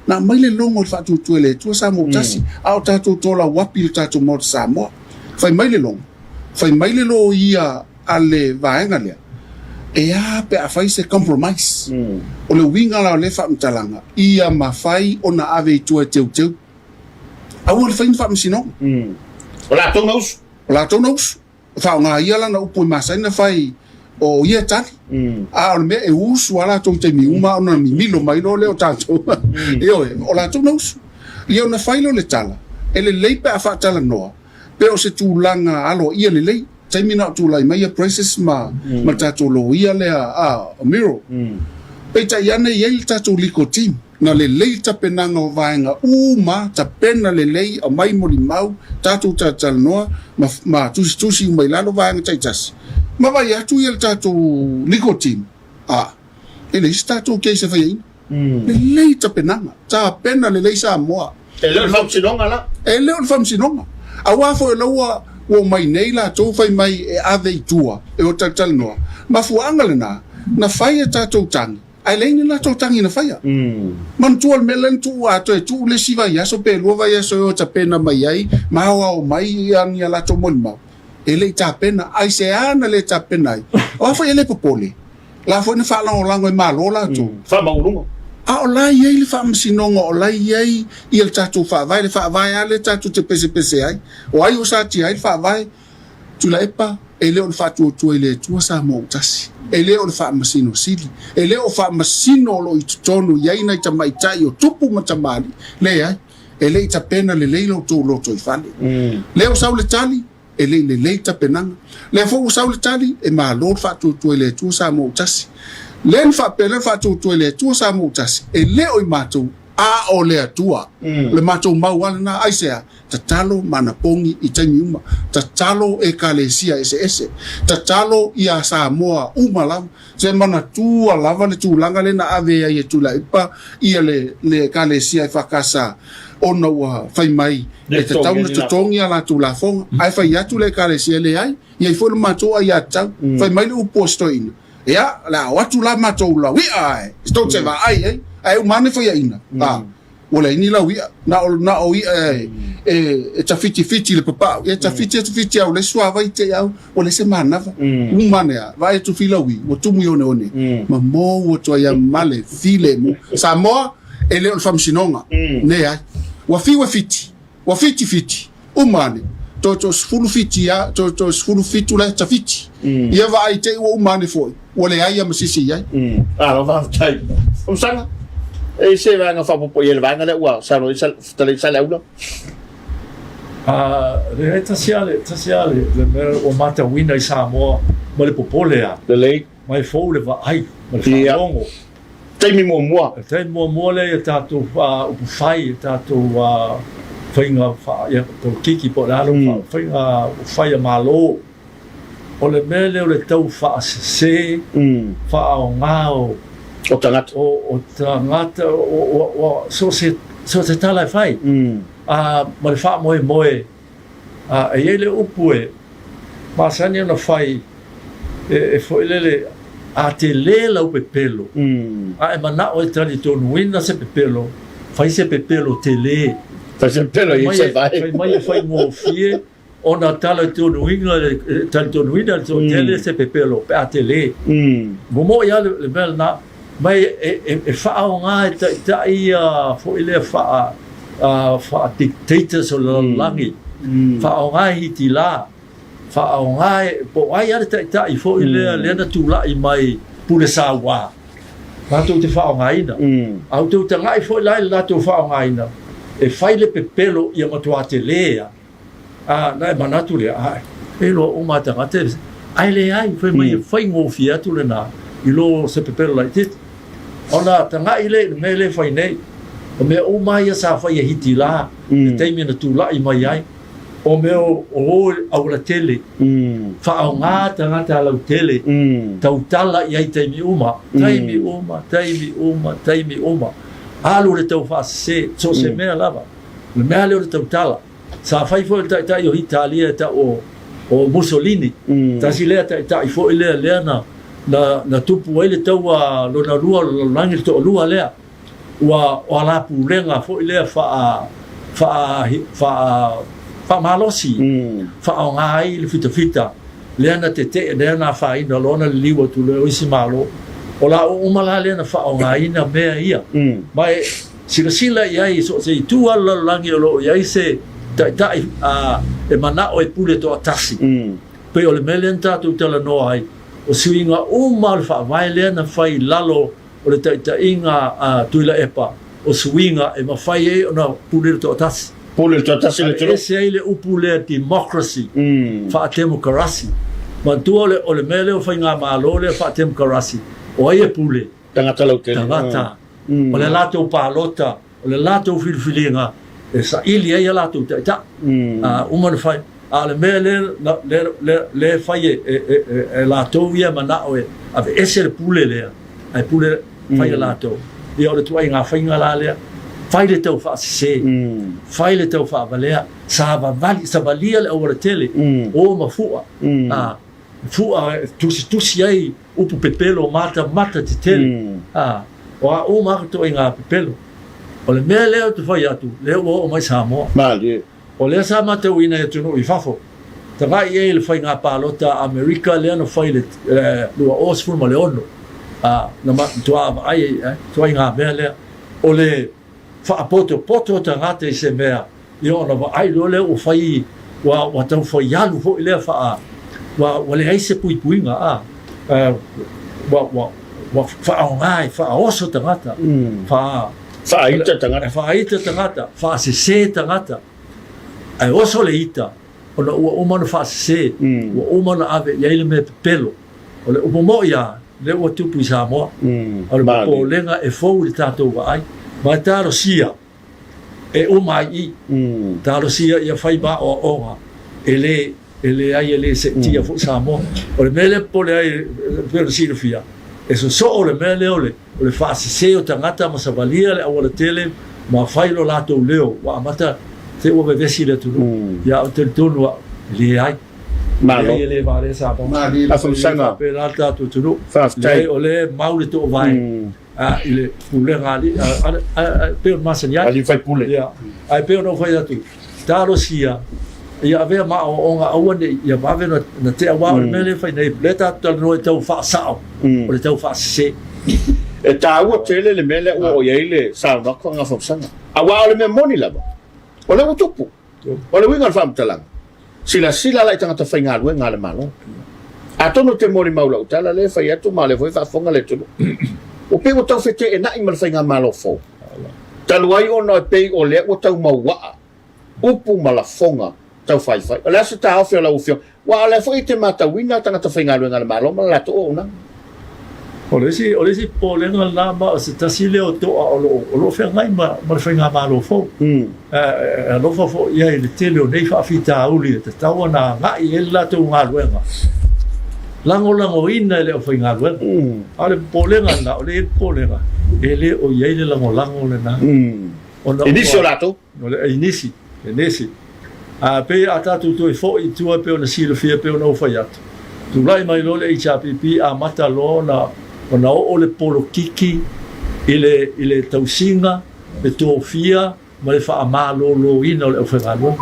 Na aumai le logo i le faatuatua e le Atua Samoa ua tasi, a o tatou tolauapi i le tatou Maota Samoa. Fai mai le logo, fai mai le loia a le vaega lea, e a pe a fai se compromise. O le uiga la o lea faamatalaga, ia mafai ona ave i tua e teuteu. Aua le fai ni faamasinoga. O latou na usu. O latou na usu. Faaaoga ia lana upu e masani ona fai, o ia e tali. A o le mea e usu lava latou i taimi uma ona mimilo mai loa lea o tatou. Ioe, o latou na usu. Ia ona fai lea o le tala, e lelei pe a faatalanoa pe o se tulaga aloaia lelei, taimi na o tulai mai ia Prices ma ma le tatou loia lea a o Miro. Peitai ane e i ai le tatou legal team. Na lelei le tapenaga o vaega uma, tapena lelei, aumai molimau, tatou talatalanoa ma, ma tusitusi uma i lalo vaega taitasi, ma vaai atu ia le tatou legal team, a, e leai se tatou case e faiaina. Lelei tapenaga, tapena lelei Samoa. E le o le faamasinoga la? E le o le faamasinoga. Aua foi o la ua omai nei latou fai mai e ave i tua e o talatalanoa. Mafuaaga lena na fai a tatou tagi Ae leai ni latou tagi na faia. Manatua le mea lea na tuu atoa e tuu le isi vaiaso pe lua vaiaso e o tapena mai ai ma aoao mai ia ni a latou molimau. E le i tapena. Aisea na le tapena ai? O a foi e le popole? La foi na faalagolago e Malo latou. Faamaualuga. A o la e i ai le faamasinoga, o la e i ai ia le tatou faavae, le faavae lava lea tatou te pesepese ai. O ai o satia ai le faavae? Tuilaepa, e le o le faatuatua i le Atua Samoa ua tasi. E le o le Faamasino Sili. E le o Faamasino o lo o i totonu i ai nai tamaitai o tupu ma tamalii. Leai, e le i tapena lelei lo outou lotoifale. Lea ua sau le tali, e le i lelei tapenaga. Lea foi ua sau le tali, e malo le faatuatua i le Atua Samoa ua tasi. Lea na faapea lea le faatuatua i le Atua Samoa ua tasi, e le o i matou, a o le Atua. O le matou mau lava lena. Aisea? Tatalo ma anapogi i taimi uma. Tatalo Ekalesia eseese. Tatalo ia Samoa uma lava. Se manatua lava le tulaga lea na ave ai e Tuilaepa ia le le Ekalesia EFKS ona ua fai mai e tatau ona totogi a latou lafoga. Ae fai atu le Ekalesia, leai, i ai foi le matou aiatatau. Fai mai le upu a si toeaina, ia, o le a o atu la matou lauia ae tou te vaai ai, ae uma ane faiaina. A. Ua leai ni lau i'a, na o, na o i'a e, e, e tafitifiti i le papau. Ia tafiti atu fiti au le suavai te au, ua leai se manava. Uma ane a, vaai atu filaui, ua tumu i oneone. Ma mou atu ai a ma le filemu. Samoa, e le o le faamasinoga. Leai. Ua fiu e fiti. Ua fiti fiti, uma ane, toe toe 17 a, toe toe 17 la e tafiti. Ia vaai te i ua uma ane foi, ua leai a ma sisi i ai. Malo faafetai. Tausaga, e i se vaega faaopoopo i ai le vaega lea ua saunoa ai Fetalai Saleaula? Leai, tasi lava le, tasi lava le, le mea ua matauina i Samoa ma le popole lava. Lelei. Mai fou le vaai ma le faalogo. Taimi muamua. Le taimi muamua lea i a tatou upufai, i a tatou faiga polokiki po o le a lou faiga upufai a Malo. O le mea lea o le tau faasese, faaaoga o tagata, o tagata, so o se tala e fai, ma le faamoemoe. A e i ai le upu e masani ona fai e foi lele, a tele lau pepelo, a e manao e talitonuina se pepelo, Fai se pepelo tele. Fai se pepelo i se vai. Fai mai e faigofie ona talitonuina talitonuina le toatele se pepelo pe a tele. Momo'i lava le mea lena. Ma e faaaoga e taitai ia foi lea faa faa dictators o le lalolagi. Faaaoga e Hitila, faaaoga e po o ai lava le taitai foi lea lea na tulai mai pule saua. Latou te faaaogaina. A outou tagai foi la i le latou faaaogaina, e fai le pepelo ia matuā tele a. A, na e manatu lea, a, e iloa uma a tagata e, ae leai, fai mai e faigofie atu lena i lo se pepelo laitiiti. Ona tagai lea i le mea lea e fai nei, o mea uma ia sa fai e Hitila i le taimi na tulai mai ai, o mea o o aualatele, faaaoga tagata lautele, tautala i ai taimi uma, taimi uma, taimi uma, taimi uma, alu le tau faasese, so o se mea lava, o le mea lea o le tautala. Sa fai foi le taitai o Hitalia e tau o Mussolini, tasi lea taitai foi lea lea na na tupu ai le taua lona lua o le lalolagi le toalua lea. Ua o ala pulega foi lea faa faa faa faamalosi faaaoga ai le fitafita lea na tetee lea na afaina loa na liliu atu loa o isi Malo. O laua uma la lea na faaaogaina mea ia. Ma e silasila i ai i so o se itu lava o le lalolagi o lo o i ai se taitai e manao e pule toatasi. Pei o le mea lea na tatou talanoa ai, o suiga uma o le faavae lea na fai i lalo o le taitaiga a Tuilaepa, o suiga e mafai ai ona pule le toatasi. Pule le toatasi le atunuu. Aveese ai le upu lea democracy, faatemokarasi. Manatua o le mea lea o faigamalo lea faatemokarasi, o ai e pule? Tagata lautele. Tagata. O le latou palota, o le latou filifiliga e saili ai a latou taitai. A uma ona fai, a o le mea lea, lea, lea, lea e fai e, e, e, e latou ia e manao e aveese le pule lea, ae pule fai e latou. Ia o le ituaiga faiga la lea, fai le tau faasese, fai le tau faavalea, savavali, savalia le aualatele, o ma fua, a, fua e tusitusi ai upu pepelo matamata tetele, a, o a uma atu ituaiga pepelo. O le mea lea ou te fai atu, lea ua oo mai Samoa. Malie. O lea sa matauina i atunuu i fafo, tagai i ai i le faiga palota a Amerika lea na fai i le 2016, a, na matuā vaai ai i ituaiga mea lea, o le faapotopoto o tagata i se mea, ia ona vaai loa lea ua fai, ua, ua tau fai alu foi lea faa, ua, ua leai se puipuiga, a, ua, ua, ua faaaoga e faaoso tagata, faa, Faaita tagata. Faaita tagata, faasese tagata. Ae oso le ita, ona ua uma ona faasese, ua uma ona ave i ai le mea pepelo. O le upu moʻi lava, lea ua tupu i Samoa. O le popolega e fou i le tatou vaai. Ma e talosia e uma ai i i. Talosia ia fai ma aoaoga e le e leai e le seetia foi Samoa. O le mea lea e popole ai e pei ona silafia, e sosoo le mea lea o le o le faasese o tagata ma savalia le aualatele ma fai lo latou leo ua amata te ua vevesi le atunuu. Ia ou te talitonu au, e leai. Malo. Leai e le valea Samoa. Malie le Afamasaga. Faapena le tatou atunuu. Faafetai. Leai o lea e mau le toovae i le pulega a alii, a, pei ona masani ai. Alii faipule. Ia, ae pei ona ou fai atu, talosia ia avea ma aoaoga aua ne i ia vave ona tea, aua o le mea lea e fai nei, lea tatou talanoa i tau faasao, o le tau faasese. E taua tele le mea lea ua oo i ai le saunoaga a Gafausaga, aua o le mea moni lava, o lea ua tupu. O le uiga o le faamatalaga, silasila la i tagata faigaluega a le Malo. Atonu e te molimau lau tala lea e fai atu ma o lea foi e faafofoga le atunuu. Ua pei ua tau feteenai ma le faigamalo fou. Talu ai ona e pei o lea ua tau mauaa upu ma lafoga tau faifai. O le a se taofi o lau Afioga? Aua o lea foi e te matauina tagata faigaluega a le Malo ma le latou auaunaga. O le isi, o le isi popolega lena ma o se tasi lea o toa o lo o, o lo o feagai ma, ma le faigamalo fou. E, e alofa foi i ai i le tele o nei faafitauli e tatau ona agai i ai le latou galuega, lagolagoina e le aufaigaluega. A o le popolega lena, o lea e i ai le popolega, e le o i ai le lagolago lena. Ona I nisi o latou. I nisi, i nisi. A pei a tatou toe foi i tua pei ona silafia pei ona ou fai atu, tulai mai loa le HRPP amata loa ona ona oo le polokiki i le i le tausiga Le tofia ma le faamaloloina o le aufaigaluega.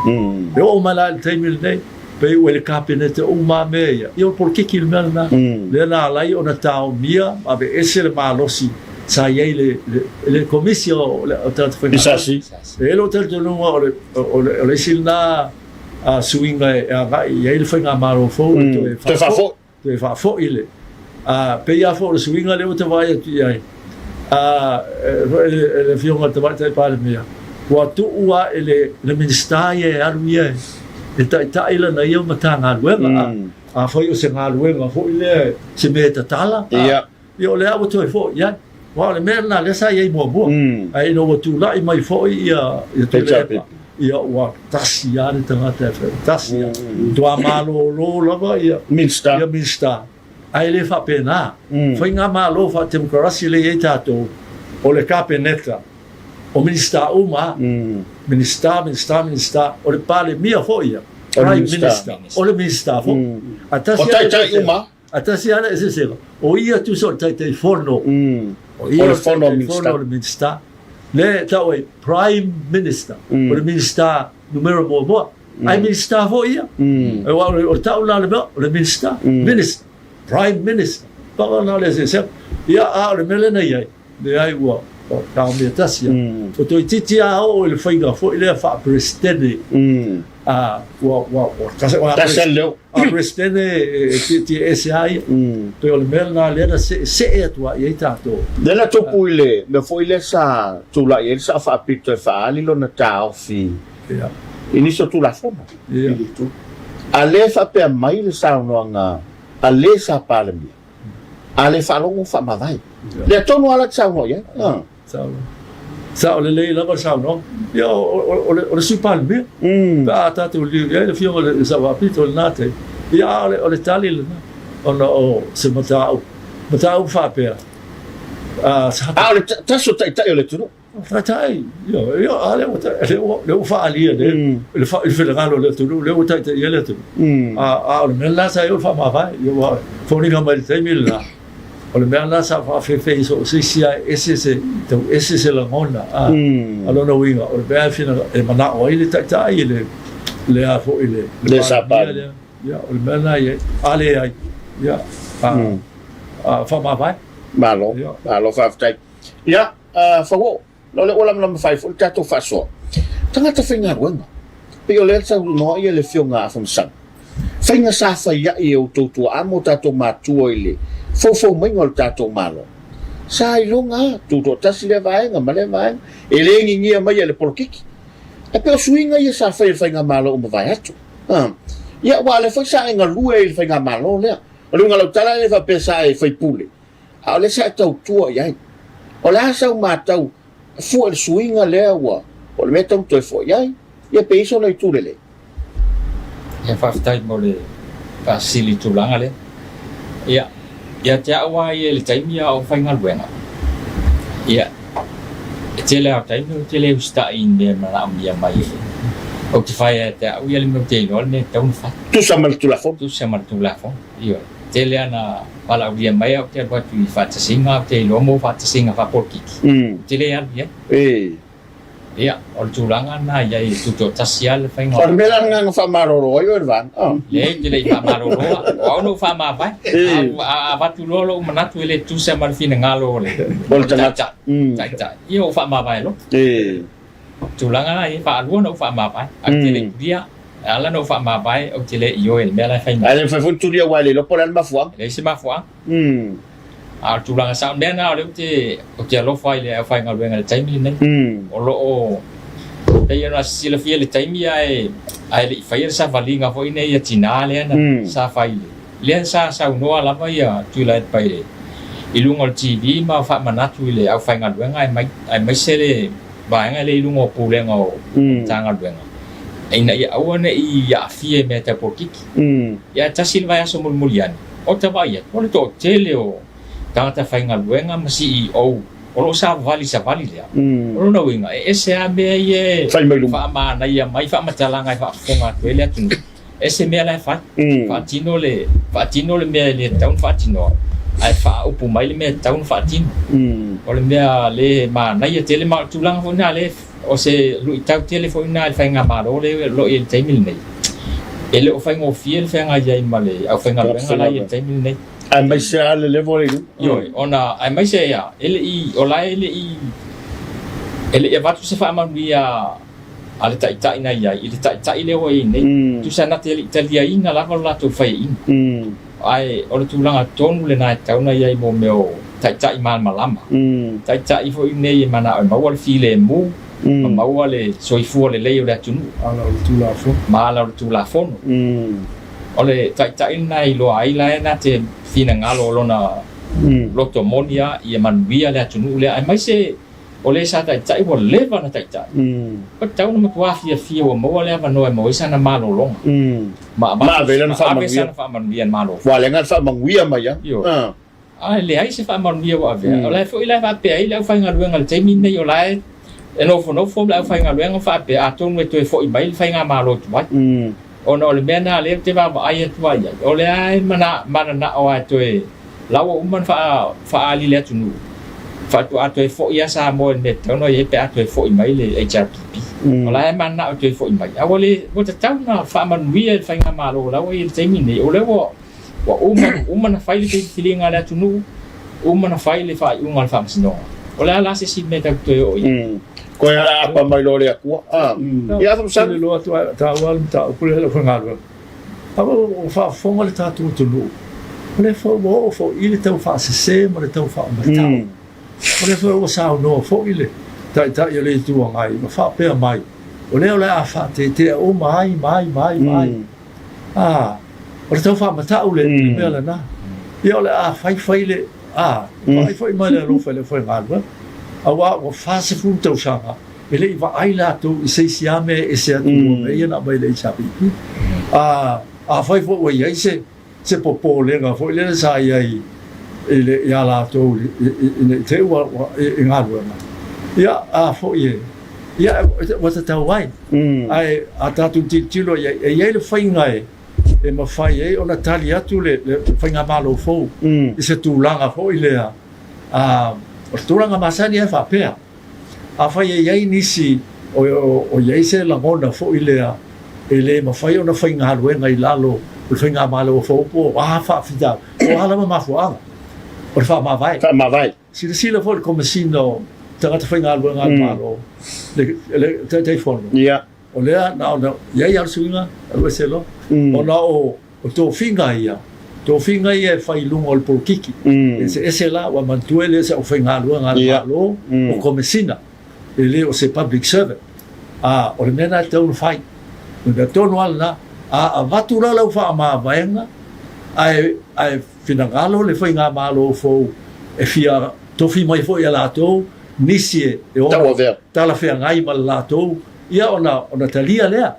E oo mai la i le taimi lenei, pei ua i le Kapeneta uma lava mea ia, ia o le polokiki le mea lena, lea na ala ai ona taomia ma aveese le malosi sa i ai i le Komisi o Tagata Faigaluega. E i ai lou talitonuga o le isi lena suiga e agai i ai le Faigamalo fou e toe faafoi. Toe faafoi le, a, pei lava foi o le suiga lea ua ta vaai atu i ai, a, e le Afioga i le Tamaitai Palemia, ua tuu lava e le, le Minisita ia e alu ia e taitai lana ia Matagaluega, a, afai o se galuega foi lea, se mea e tatala, a, Ia o lea ua toe foi i ai. Aua o le mea lena lea sa i ai muamua. Ae ina ua tulai mai foi ia Tuilaepa, ia ua tasi lava le tagata e fai, tasi lava. Matua malolo lava ia Minisita. Ae le faapena. Faigamalo faatemokarasi lea e i ai tatou, o le Kapeneta, o Minisita uma lava. Minisita, Minisita, Minisita, o le Palemia foi ia, Prime Minister, o le Minisita foi. Ae tasi O taitai uma lava. A tasi lava le eseesega, o ia tusa o le Taitaifono, o ia o le Taitaifono o le Minisita, lea e tau ai Prime Minister, o le Minisita numera muamua, ae Minisita foi ia. Aua o le tau lena o le mea, o le Minisita, Minister, Prime Minister, pau lena o le eseesega. Ia, a o le mea lea na i ai, Leai ua taomia tasi lava. Ua toeitiiti lava oo i le faiga foi lea faa-Peresetene. A, ua, ua, ua, tasi lava le leo. A Peresetene e tietie ese lava ia. Pei o le mea lena lea na seesee atu ai i ai tatou. Lea na tupu i le mea foi lea sa tulai ai le Sao Faapito e faaali lona taofi i nisi o Tulafono. A lea e faapea mai le saunoaga a le sa Palemia, A le faalogo faamavae. Lea tonu lava la te saunoa i ai. Sao. Sao lelei lava le saunoaga. Ia, o le Sui Palemia, pe a tatou liu i ai le Afioga i le Sao Faapito i lena taimi. Ia, a o le tali lena, ona o se mataupu, mataupu faapea, A o le tasi o Taitai o le atunuu. Taitai, ioe, ioe, a lea ua, lea ua, lea ua faaalia nei i le finagalo o le atunuu, lea ua taitai ai le atunuu. A o le mea lena sa i ai o le faamavae, ia ua foliga mai i le taimi lena, o le mea lena sa faafeifei so o se isi lava e ese se, tau ese se lagona, a. A lona uiga, o le mea e fina, e manao ai le taitai i le, le a foi le, le Palemia lea, ia, o le mea lena e i ai. A leai, ia, a, faamavae. Malo, malo faafetai. Ia, Fauoo, o lea ua lamalama fai foi le tatou faasoa. Tagata faigaluega, pei o lea saunoa ia le Afioga a Afamasaga, faiga sa fai ai e outou tuaa ma o tatou matua i le foufou maiga o le tatou Malo. Sa iloga a, tutoatasi lea vaega ma lea vaega, e le ngigia mai e le polokiki. Ae pei o suiga ia sa fai e le Faigamalo ua mavae atu. Ia, aua o lea foi sa e galue i le Faigamalo lea. O le uiga o lau tala e le faapea sa e faipule, a o lea sa e tautua i ai. O le a sau matau fua i le suiga lea ua, o le mea e tatau ona toe foi ai, ia pe i ai sona itu lelei? Ia faafetai mo le faasili tulaga lea. Ia, ia te au lava ia i le taimi a o faigaluega, ia, e tele lava o taimi ou te le usitai i ni mea e manaomia mai e ou te fai ia te au ia le mea ou te iloa le mea e tatau ona fai. Tusa ma le Tulafono. Tusa ma le Tulafono, ioe. Tele lava na valaaulia mai au te alu atu i faatasiga, ou te iloa mo faatasiga faapolokiki, ou te le alu i ai. Ia, o le tulaga lena i ai e tutoatasi lava le faiga o. O le mea la lena na faamalolo ai oe le vaega. Leai, ou te le i faamaloloa, o au na ou faamavae. A avatu loa lou manatu e le tusa ma le finagalo o le tagata, taitai, ia ua faamavae loa. Tulaga la ia, faalua ona ou faamavae, ae ou te le i tulia. E ala ona ou faamavae, ou te le ioe i le mea la e fai mai. Ae le mafai foi ona tulia aua e le iloa po o le a le mafuaaga. E leai se mafuaaga. A o le tulaga sao, o le mea lena o lea ou te alofa ai i le aufaigaluega i le taimi lenei. O lo o, pei ona silafia i le taimi ae le i faia le savaliga foi nei a tina lea na sa fai i le Lea sa saunoa lava ia Tuilaepa i luga o le TV ma faamanatu i le aufaigaluega aemaise le vaega lea i luga o Pulega o Matagaluega ina ia aua ne i aafia i mea tau polokiki. Ia ae tasi le vaiaso mulimuli ane, o ta vaai atu, o le toatele o tagata faigaluega ma CEO o lo o savavali i savali lea. O lona uiga, e ese lava mea ia e faamanaia mai faamatalaga e faafofoga atu ai le atunuu. E se mea la e fai. Faatino le, faatino le mea e le tatau ona faatinoa. ae faaupu mai le mea e tatau ona faatino. O le mea le manaia tele, ma o le tulaga foi lena lea o se luitau tele foi lena i le faigamalo lea o lo o i ai i le taimi lenei. E le o faigofie le feagai ai ma le aufaigaluega la e i ai i le taimi lenei. Aemaise lava le level lea i luga. Ioe, ona aemaise ia, e le i, o la e le i, e le i avatu se faamanuia a le taitai na i ai i le taitai lea ua i ai nei. Tusa na te le i taliaina lava lo latou faiaina. Ae o le tulaga tonu lena e tatau ona i ai mo mea o taitai malamalama. Taitai foi nei e manao e maua le filemu ma maua le soifua lelei o le atunuu. Ala o le Tulafono. Ma ala o le Tulafono. O le taitai lena e iloa ai la e na te finagalo o lona loto moni lava ia manuia le atunuu lea aemaise O le sa taitai ua leva ona taitai. Ua tatau ona matua fiafia ua maua le avanoa e maua ai sana malologa. Ma ave lana faamanuia i le Malo. Ua alega le faamanuia mai a. Ioe. Ae leai se faamanuia ua avea. O la e foi la e faapea ai le aufaigaluega i le taimi lenei o la e nofonofo le aufaigaluega ma faapea atonu e toe foi mai le faigamalo tuai. Ona o le mea lena lea ou te vaavaai atu ai i ai, o lea e mananao lava e toe, la ua uma ona faaali i le atunuu, faatoa toe foi lava Samoa i le mea e tatau ona i ai pe a toe foi mai le HRPP. O la e mananao e toe foi mai, a ua le, ua tatau ona faamanuia i le faigamalo la ua i ai i le taimi lenei, o lea ua Ua uma, uma ona fai le filifiliga a le atunuu, uma ona fai le faaiuga a le Faamasinoga. O le a la se isi mea tatou te toe oo i ai? Koe aapa mai loa le Atua. Ia Afamasaga. Tele loa atu ae taua le mataupu lea i le aufaigaluega. A ua faafofoga le tatou atunuu, o lea foi ua oo foi i le tau faasese ma le tau faamatau. O lea foi ua saunoa foi le Taitai o le Itu Agai ma faapea mai, o lea o le a faatetea uma ai ma ai ma ai ma ai. Ā, o le tau faamatau le mea lena. Ia o le a faifai le, ā, vaai foi mai le alofa i le aufaigaluega, aua ua 40 tausaga e le i vaai latou i se isi lava mea e ese atu ma mea ia na aumai e le HRPP. Ā, afai foi ua i ai se, se popolega foi lele sa i ai i le, iā latou ina i te i ua, ua, i galuega, ia, a foi e, ia, ua tatau ai. Ae a tatou tilotilo i ai, e i ai le faiga e, e mafai ai ona tali atu le, le faigamalo fou i se tulaga foi lea, a, o le tulaga masani e faapea, Afai e i ai nisi o i ai se lagona foi lea e le mafai ona faigaluega i lalo o le faigamalo fou po o a faafitauli, po o a lava mafuaaga, o le faamavae. Faamavae. Silasila foi le Komesina o Tagata Faigaluega a le Malo, le Taitaifono, o lea na ona i ai lava le suiga, alu ese loa, ona o O tofiga ia, tofiga ia e fai i luga o le polokiki. E eseese la, ua manatua e le o se aufaigaluega a le Malo, o Komesina, e le o se public servant. A, o le mea lena e tatau ona fai. O le mea tonu lava lena. A avatu la lau faamavaega, ae, ae finagalo le faigamalo fou e fia tofi mai foi e latou nisi e, e ono talafeagai ma le latou, ia ona, ona talia lea.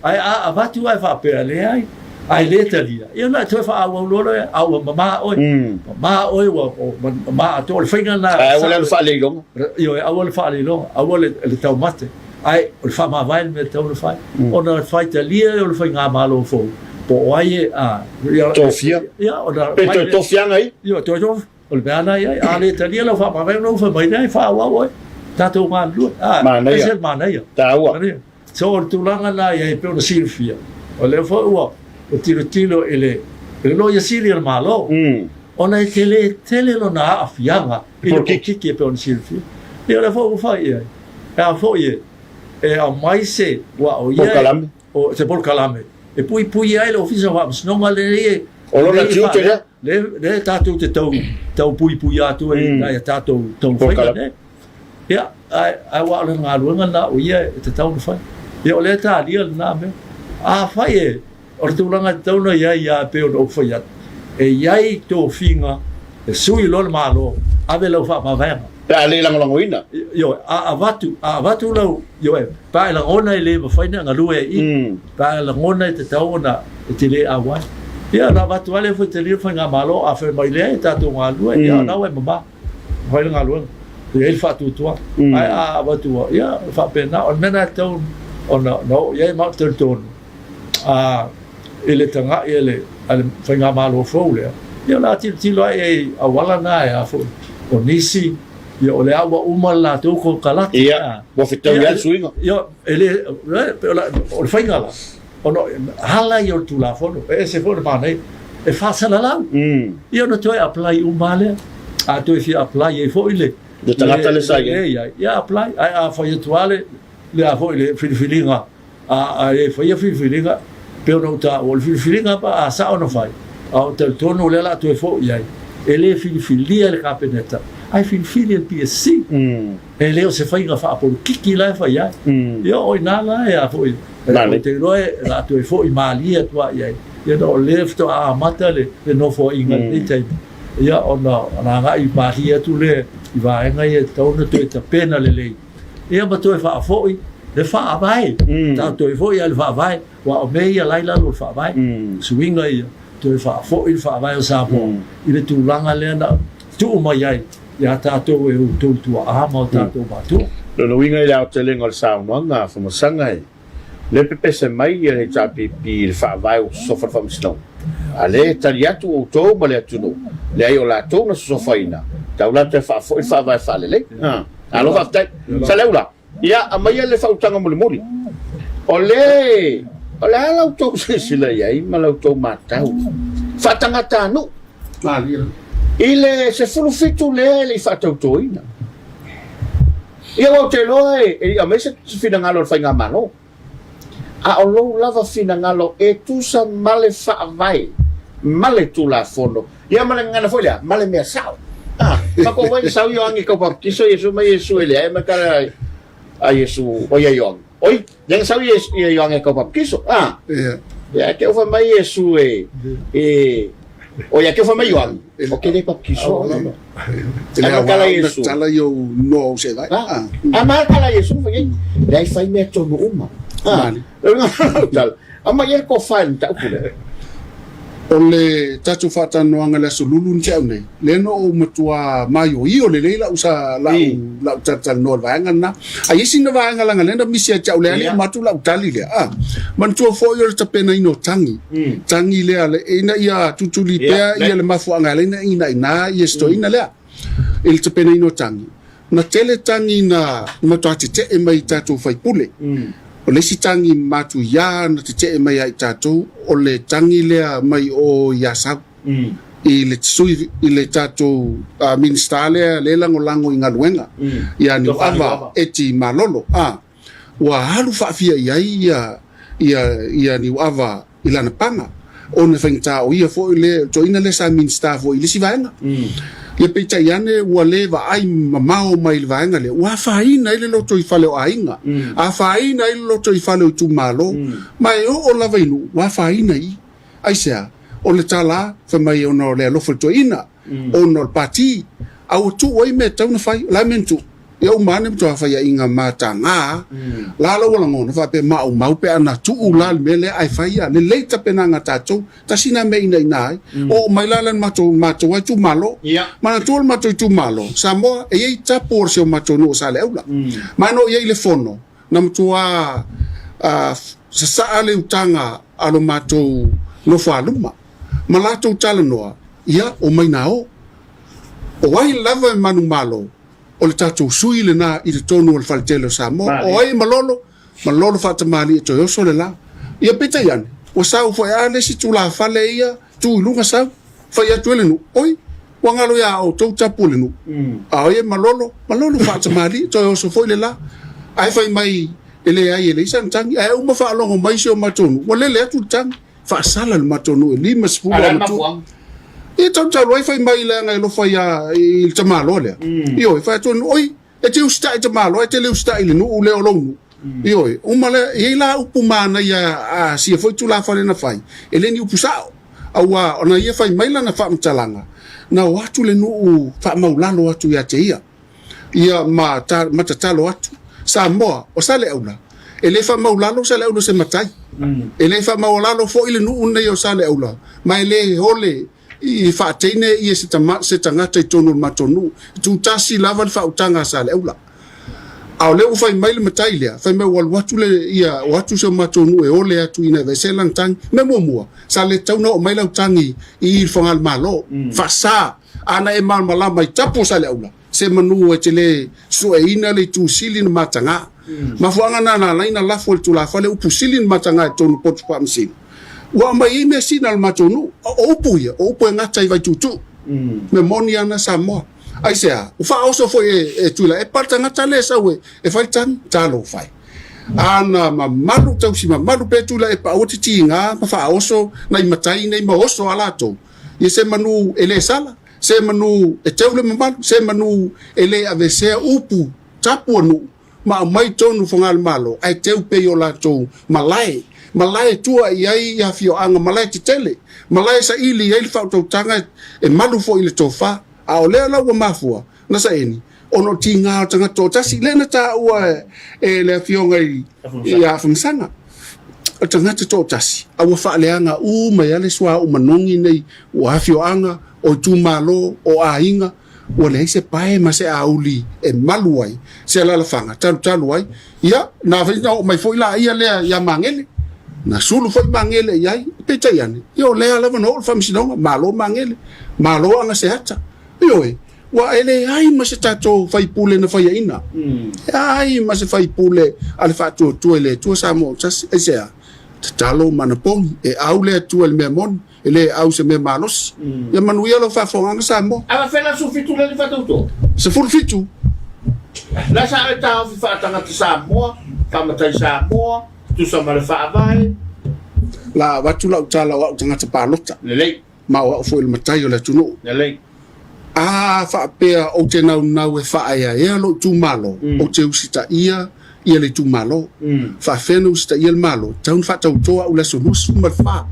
Ae a avatu ae faapea, Leai, ae le talia, ia ona e toe faaauau loa lea, a ua mamā oe, mamā oe, ua mamā atoa. O le faiga lena. Ae aua le faaleiloga. Ioe, aua le faaleiloga, aua le taumate, ae o le faamavae le mea e tatau ona fai. Ona faitalia o le faigamalo fou, po o ai e, a, ia, Tofia. Ia, ona Pe toe tofiaga ia. Ioe, toe tofi. O le mea lena e i ai. A le talia lau faamavae, ona ou fai mai lea, e faaauau oe, tatou galulue. A, Manaia. ese le manaia. Taua. So o le tulaga lena i ai e pei ona silafia, o lea foi ua tilotilo i le Loia Sili a le Malo, ona e tele tele lona aafiaga i le polokiki e pei ona silafia. Ia o lea foi ua fai i ai, e a foi e aumai se, aua o ia o se polokalame e puipuia ai le Ofisa o Faamasinoga lenei e O lona tiute lea. Lea tatou te tau puipuia atu ai i nai a tatou taumafaiga nei. Ia, ae, aua o le galuega lena o ia e tatau ona fai. Ia, o lea e talia lena mea. Afai e, o le tulaga e tatau ona i ai lava e pei ona ou fai atu, e i ai tofiga e sui loa le Malo, ave lau faamavaega. Pe a le lagolagoina. Ioe, a avatu, a avatu lau, ioe, pe a e lagona e le mafai ona galue ai i, pe a e lagona e tatau ona e te le auai. Ia, ona avatu lava lea foi talia le Faigamalo, a fai mai lea e tatou galue, ia, o lena ua e mama. Fai le galuega, e i ai le faatuatua. Ae a avatu, ia, e faapena. O le mea lena e tatau ona oo i ai, ma ou te talitonu, i le tagai a le faigamalo fou lea, Ia o le a tilotilo ae i auala na e a foi o nisi, ia o lea ua uma le latou konekarate. Ia, ua fetaui lava le suiga. Ia, e le, o le faiga la, ona ala ia o le Tulafono, e ese foi le manaia, e faasalalau. Ia ona toe apply uma lava lea. A toe fia apply ai foi le Le tagata lea sa i ai. Ia apply, ae a fai atu lava le, le a foi le filifiliga A e faia filifiliga, pei ona ou taua, o le filifiliga a sao ona fai, a ou talitonu o lea o le a toe foi i ai, e le filifilia e le Kapeneta, ae filifili e le PSC. E le o se faiga faapolokiki la e fai ai. Ia o i ina la e a foi, ou te iloa o le a toe foi malie atu lava i ai, ia ona o lea faatoa amata le nofoaiga i lenei taimi, ia ona agai malie atu lea i vaega ia e tatau ona toe tapena lelei. Ia ma toe faafoi le Faavae. Tatou toe foi lava i le Faavae, aua o mea ia la i lalo o le Faavae. Suiga ia, toe faafoi le Faavae o Samoa i le tulaga lea na tuu mai ai ia tatou e outou tuaa ma o tatou matua. Lona uiga i le aotelega o le saunoaga a Famasaga e le pepese mai ia le HRPP i le Faavae ua sosofa le Faamasinoga, a lea e tali atu outou ma le atunuu, leai o latou na sosofaina, tau la toe faafoi le Faavae faalelei. Malo faafetai. Saleula, ia aumaia le faautaga mulimuli. O le o le a la outou silasila i ai ma la outou matau faatagatanuu i le 17 lea e le i faatautoina. Ia aua ou te iloa e le i aumaia se finagalo o le Faigamalo. A o lou lava finagalo e tusa ma le Faavae ma le Tulafono, ia ma le gagana foi lea, ma le mea sao. A, ma ko wai sau Ioangi kau baptiso Iesu mai Iesu e leai ma kala a Iesu o ia Ioangi. Oi, ia sau Iesu ia Ioangi kau baptiso. A, ia ke ufa mai Iesu e e o ia ke ufa mai Ioangi. O ke le baptiso. E le awa ona tala i ou noa o se vai. A ma kala Iesu fai ai. Leai fai mea tonu uma. Tala. A mai e ko fai le taupu le. O le tatou faatalanoaga i le Aso Lulu na tea nei, lea na ou matua maioio lelei lau sa lau lau talatalanoa i le vaega lena. A i ai sina vaega leaga lea na misi ia te au lea uma atu lau tali lea. A, manatua foi o le tapenaina o tagi. Tagi lea le ina ia tutuli pea ia le mafuaaga e ala ai ona inaina ia si toeaina lea i le tapenaina o tagi. Na tele tagi na matua tetee mai i tatou faipule. O le isi tagi matuia na tetee mai ia i tatou, o le tagi lea mai o i Asau, i le sui, i le tatou Minisita lea lea e lagolago i galuega, ia Niuava Eti Malolo. Ua alu faafia i ai ia, ia, ia Niuava i lana paga, ona e faigata o ia foi le toeaina lea sa Minisita foi i le isi vaega. Ia peitai ane ua le vaai mamao mai i le vaega lea, ua afaina ai le lotoifale o aiga, afaina ai le lotoifale o itumalo, ma e oo lava i nuu, ua afaina i i. Aisea? O le tala fai mai ona o le alofa i le toeaina, ona o le pati, a ua tuu ai mea e tatau ona fai. O le a mea na tuu? Ia uma ane matua faiaiga mataga la la ua lagona faapea maumau pe ana tuu la le mea lea ae fai ia lelei tapenaga a tatou tasi na mea inaina ai oo mai la le matou matou itumalo manatua le matou itumalo Samoa e iai tapu o si o matou nuu o Saleaula ma na oo iai le fono na matua sasaa le utaga a lo matou nofoaluma ma latou talanoa ia omai na o o ai lava e manumalo O le tatou sui lena i totonu o le Faletele o Samoa. O ai e malolo? Malolo faatamalii e toe oso le la. Ia peitai ane, ua sau foi a le isi tulafale ia tu i luga sau, fai atu ai le nuu, Oi, ua galo ia outou tapu o le nuu. A o ai e malolo? Malolo faatamalii e toe oso foi le la. Ae fai mai e leai e leai sana tagi. Ae uma faalogo mai si o matou nuu, ua lele atu le tagi. Faasala le matou nuu e 50 a matua. Ia tautalo ai fai mai leaga e alofa ia i le tamaloa lea. Ioe, fai atu oi, e te usitai i tamaloa, e te le usitai i le nuu lea o lou nuu. Ioe, uma lea, e i ai la upu manaia a sia foi tulafale na fai, e le ni upu sao. Aua ona ia fai mai lana faamatalaga, na o atu le nuu faamaulalo atu ia te ia. Ia ma, ta, ma tatalo atu. Samoa, o Saleaula, e le faamaulalo Saleaula o se matai. E le faamaualalo foi le nuu lenei o Saleaula, ma e le ole i faateine ia se, tama, se tagata i totonu o le matou nuu. E tutasi lava le faautaga a Saleaula. A o lea ua fai mai le matai lea, fai mai ua alu atu le, ia, o atu si o matou nuu e ole atu ina aveesea lana tagi. Mea muamua, sa le tatau ona oo mai lau tagi i i le Fogalemalo. Faasa, ana e malamalama i tapu o Saleaula, se manu e te le sueina le itu sili na mataga. Mafuaaga na na ala ai na lafo e le Tulafono le upu sili na mataga i totonu o potu faamasino. Ua aumai ai measina a le matou nuu. O upu ia, o upu e gata i Vaituutuu. Mea moni lava na Samoa. Aisea? Ua faaoso foi e Tuilaepa le tagata lea e sau e fai le tagi. Talofa e. Ana mamalu tausi mamalu pea Tuilaepa aua te tiga ma faaoso nai matai nei ma oso a latou. Ia se manu e le sala, se manu e teu le mamalu, se manu e le aveesea upu tapu a nuu ma aumai tonu Fogalemalo ae teu pea i o latou malae, malae tua i ai afioaga, malae tetele, malae saili i ai le faautautaga e malu foi i le tofa. A o lea la ua mafua na saini ona o tiga o le tagata toatasi lea na taua e le afioga ia Afamasaga, o le tagata toatasi a ua faaleaga uma ai lava le suauu manogi nei ua afioaga, o itumalo, o aiga, ua leai se pae ma se auli e malu ai se alalafaga talutalu ai. Ia, na oo mai foi laia lea ia Magele, na sulu foi Magele i ai, peitai ane, ia o lea lava na oo le faamasinoga, malo Magele, malo Agaseata. Ioe, ua e leai ma se tatou faipule na faiaina, leai ma se faipule a le Faatuatua i le Atua Samoa o Tasi. Aisea? Tatalo ma anapogi, e au le Atua i le mea moni, e le au se mea malosi. Ia manuia lau faafofogaaga Samoa. A faafefea la 17 lea le faatauto? 17. La sa oe taofi faatagata Samoa, faamatai Samoa, tusa ma le faavae. La avatu lau tala o au tagata palota. Lelei. Ma o au foi le matai o le atunuu. Lelei. A faapea ou te naunau e faaeaea lou itumalo, ou te usitaia ia le itumalo. Faafefea na usitaia le Malo, tatau ona faatauto au i le aso 24.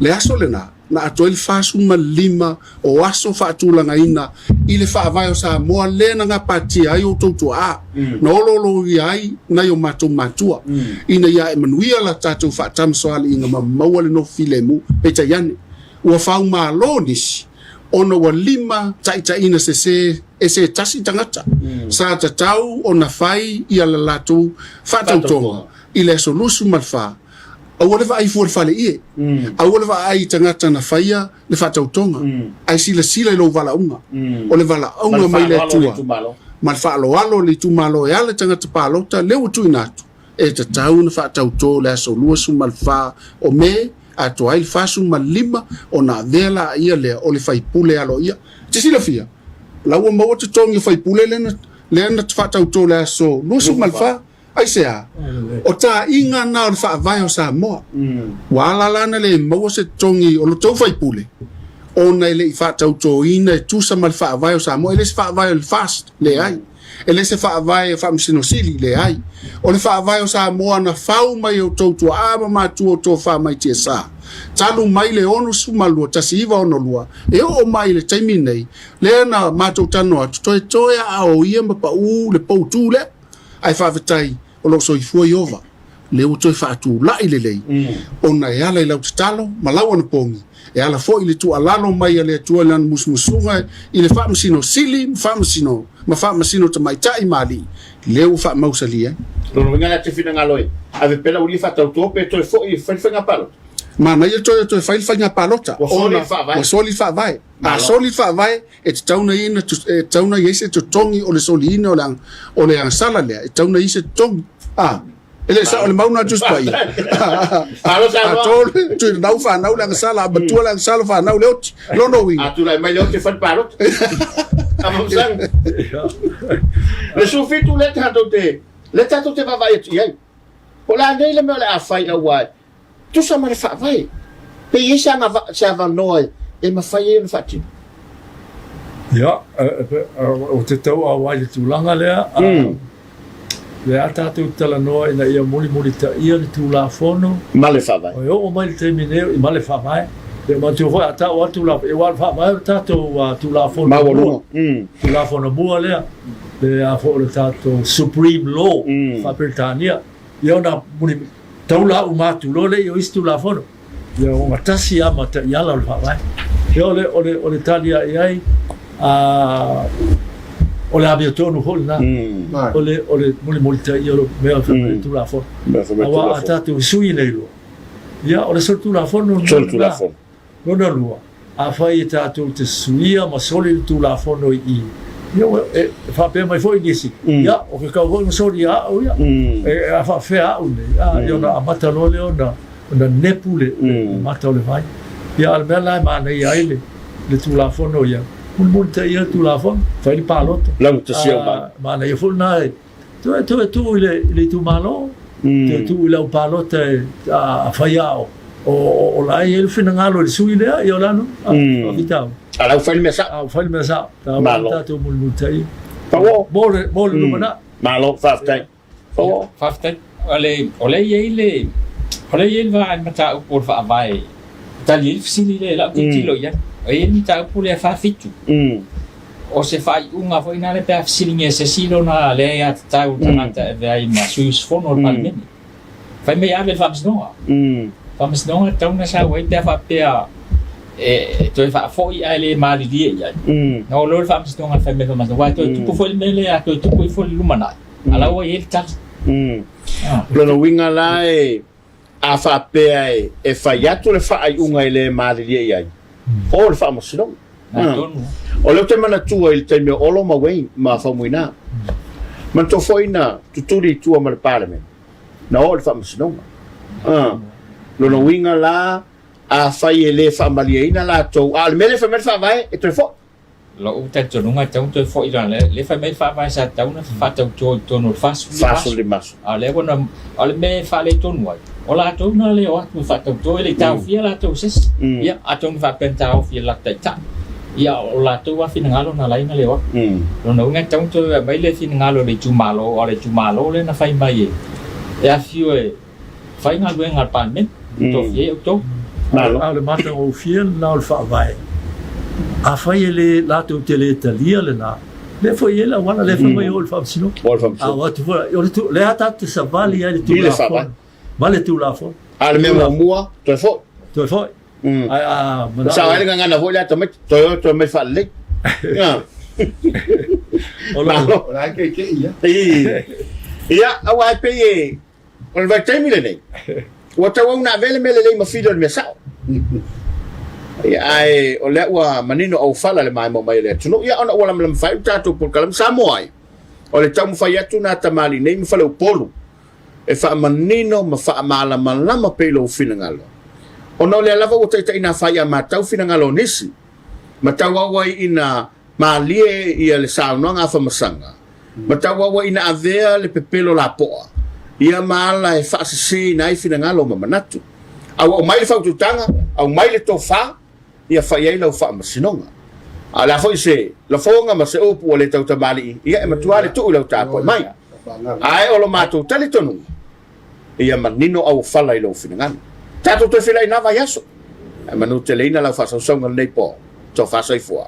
Le aso lena, na atoa ai le 45 o aso faatulagaina i le Faavae o Samoa lea na gapatia ai outou tuaa, na olooloia ai nai o matou matua, ina ia ae manuia la tatou faatamasoaliiga ma maua le nofo filemu. Peitai ane, ua faumalo nisi ona ua limataitaiina sese e se tasi tagata sa tatau ona fai ia le latou faatautoga i le aso 24. Aua le vaai fua i le faleie, aua le vaai i tagata na faia le faatautoga, ae silasila i lou valaauga. O le valaauga mai le Atua ma le faaaloalo o le itumalo e ala i tagata palota lea ua tuuina atu, e tatau ona faatauto le aso 24 o Me atoa ai le 45 ona avea laia lea o le faipule aloaia. E te silafia, la ua maua totogi o faipule lea na, lea na faatauto le aso 24. Aisea? O taaiga na o le faavae o Samoa. Ua ala la na le maua se totogi o lo tou faipule ona e le i faatautoina e tusa ma le faavae o Samoa. E le se faavae o le FAST, leai. E le se faavae o Faamasino Sili, leai. O le faavae o Samoa na fau mai e outou tuaa ma matua o tofa mai tiasa, talu mai le 62 1962 e oo mai i le taimi nei, lea na matou talanoa atu, toetoe a aoia ma pau le poutu lea. Ae faafetai o lo o soifua Ieova, lea ua toe faatulai lelei, ona e ala i lau tatalo ma lau anapogi, e ala foi i le tuualalo mai a le Atua i lana musumusuga i le Faamasino Sili ma Faamasino ma Faamasino Tamaitai ma Alii, lea ua faamausali ai. Lona uiga la te finagalo e ave pea lau ulia faatauto pe toe foi e fai le faiga palota? Manaia toe toe fai le faiga palota Ua soli le faavae. Ua soli le faavae. A soli le faavae, e tatau ona i e tatau ona i ai se totogi o le soliina o le o le agasala lea, e tatau ona i ai se totogi. A, e le sao le mau na Tusi Paia. A to le tuinau fanau le agasala, a matua le agasala fanau le oti. Lona uiga. A tulai mai le oti e fai le palota. A Le 17 lea tatou te, lea tatou te vaavaai atu i ai. Po o le a nei le mea o le a fai aua Tusa ma le Faavae, pe i ai se agavaa, se avanoa e mafai ai ona faatino? Ia, ou te tauau ai i le tulaga lea, lea a tatou talanoa ina ia mulimulitaia le Tulafono ma le Faavae. E oo mai le taimi nei ma le Faavae. E manatua foi a tau atu la, aua o le Faavae o le tatou Tulafono mua, Tulafono mua lea, le a foi o le tatou Supreme Law faa-Peretania. Ia ona muli taula uma atu loa lea o isi Tulafono. Ia ogatasi lava ma taiala o le Faavae. Ia o le, o le, o le tali a i ai, a, O le amiotonu foi lena. O le, o le mulimulitaia o le mea e fai mai le Tulafono. Aua a tatou sui nei loa, ia o le solitulafono lena. Lona lua, afai e tatou te suia ma soli le Tulafono i i, ia ua, e faapea mai foi nisi, ia, o ke kau foi na soli ia au ia, e, a faapefea au nei, a, ia ona amata loa lea ona, ona nepu le, le mata o le vai. Ia, a o le mea la e manaia ai le, le Tulafono ia, mulimulitaia le Tulafono, fai le palota. Laugatasia o mai. Manaia foi lena e, Toe, toe tuu i le, i le itumalo, toe tuu i le au palota e, a, a fai a o, o, o, o la e i ai le finagalo i le sui lea, ia o le a nuu, a, faafitauli. A la ua fai le mea sao. A ua fai le mea sao. Taua Malo. tatou mulimulitaia. Pau. Mo le, mo le lumanai. Malo, faafetai. Pau. Faafetai. O le, o lea e i ai le, o lea e i ai le va mataupu o le Faavae e tali ai le fesili lea i lau tilotilo i ai. E i ai le mataupu lea 47. O se faaiuga foi lena pe a fesiligia e se isi lona lea aiatatau i le tagata e avea ai ma sui usufono o le Palemene. Fai mai ave i le Faamasinoga. Faamasinoga e tatau ona sau ai pe a faapea e toe faafoi ae le malilie i ai. Ona o lea o le Faamasinoga e fai mai le Faamasinoga, aua e toe tupu foi le mea lea, a toe tupu ifo i le lumanai, a la ua i ai le tali. Lona uiga la e A faapea e fai atu le faaiuga e le malilie i ai, o le faamasinoga. O lea ou te manatua i le taimi o Olo ma Wayne ma Faumuina. Manatua foi na tutuli i tua ma le Palemene, na o i le faamasinoga. Lona uiga la, afai e le faamalieina latou, a o le mea lea e fai mai le Faavae, e toe foi. Lou talitonuga e tatau ona toe foi i lalo, lea fai mai le faavae sa tatau ona faatauto i totonu o le 45 aso. A o lea ua na, o le mea e faaletonu ai, o latou na le o atu e faatauto, e le i taofia latou e se isi. Ia, atonu faapea na taofi e le latou taitai. Ia, o latou lava finagalo na ala ai ona le o atu. Lona uiga e tatau ona toe aumai le finagalo i le itumalo, aua o le itumalo lea na fai mai e afifio e Fai galuega a le Palemene, tofia ai outou. Malo. A o le matagofie lena o le Faavae, afai e le, latou te le talia lena, lea foi e i ai le auala, lea foi e o i le Faamasinoga. O le Faamasinoga. A o atu foi, o le tu, lea tatou te savali ai i le Tulafono, ma le Tulafono. A o le mea muamua, toe foi. Toe foi. Ae a manao. Sao ai le gagana foi lea tamaiti, toe o toe mai faalelei. Malo. O la e keikei ia. Ia, aua e pei e O le vaitaimi lenei, ua tauau ona avea le mea lelei ma fili o le mea sao. Ia, ae o lea ua manino auofala le maimoa mai o le atunuu. Ia, ona ua lamalama faaiu le tatou polokalame Samoa ai, o le taumafai atu nā tamalii nei ma faleupolu e faamanino ma faamalamalama pea i lou finagalo. Ona o lea lava ua taitaiina fai a matau finagalo o nisi, ma tauau ai ina malie ia le saunoaga a Famasaga, ma tauau ai ina avea le pepelo lapoa ia ma ala e faaseseina ai finagalo ma manatu. A ua aumai le faautautaga, aumai le tofa, ia fai ai lau faamasinoga. A o le a foi se lafoga ma se upu ua le tautamalii, ia e matua le tuu i lau tapuai mai. Ae o lo matou talitonuga, ia manino auofala i lou finagalo. Tatou toe feiloai i na vaiaso. Ae manuteleina lau faasausauga lenei po. Tofa soifua.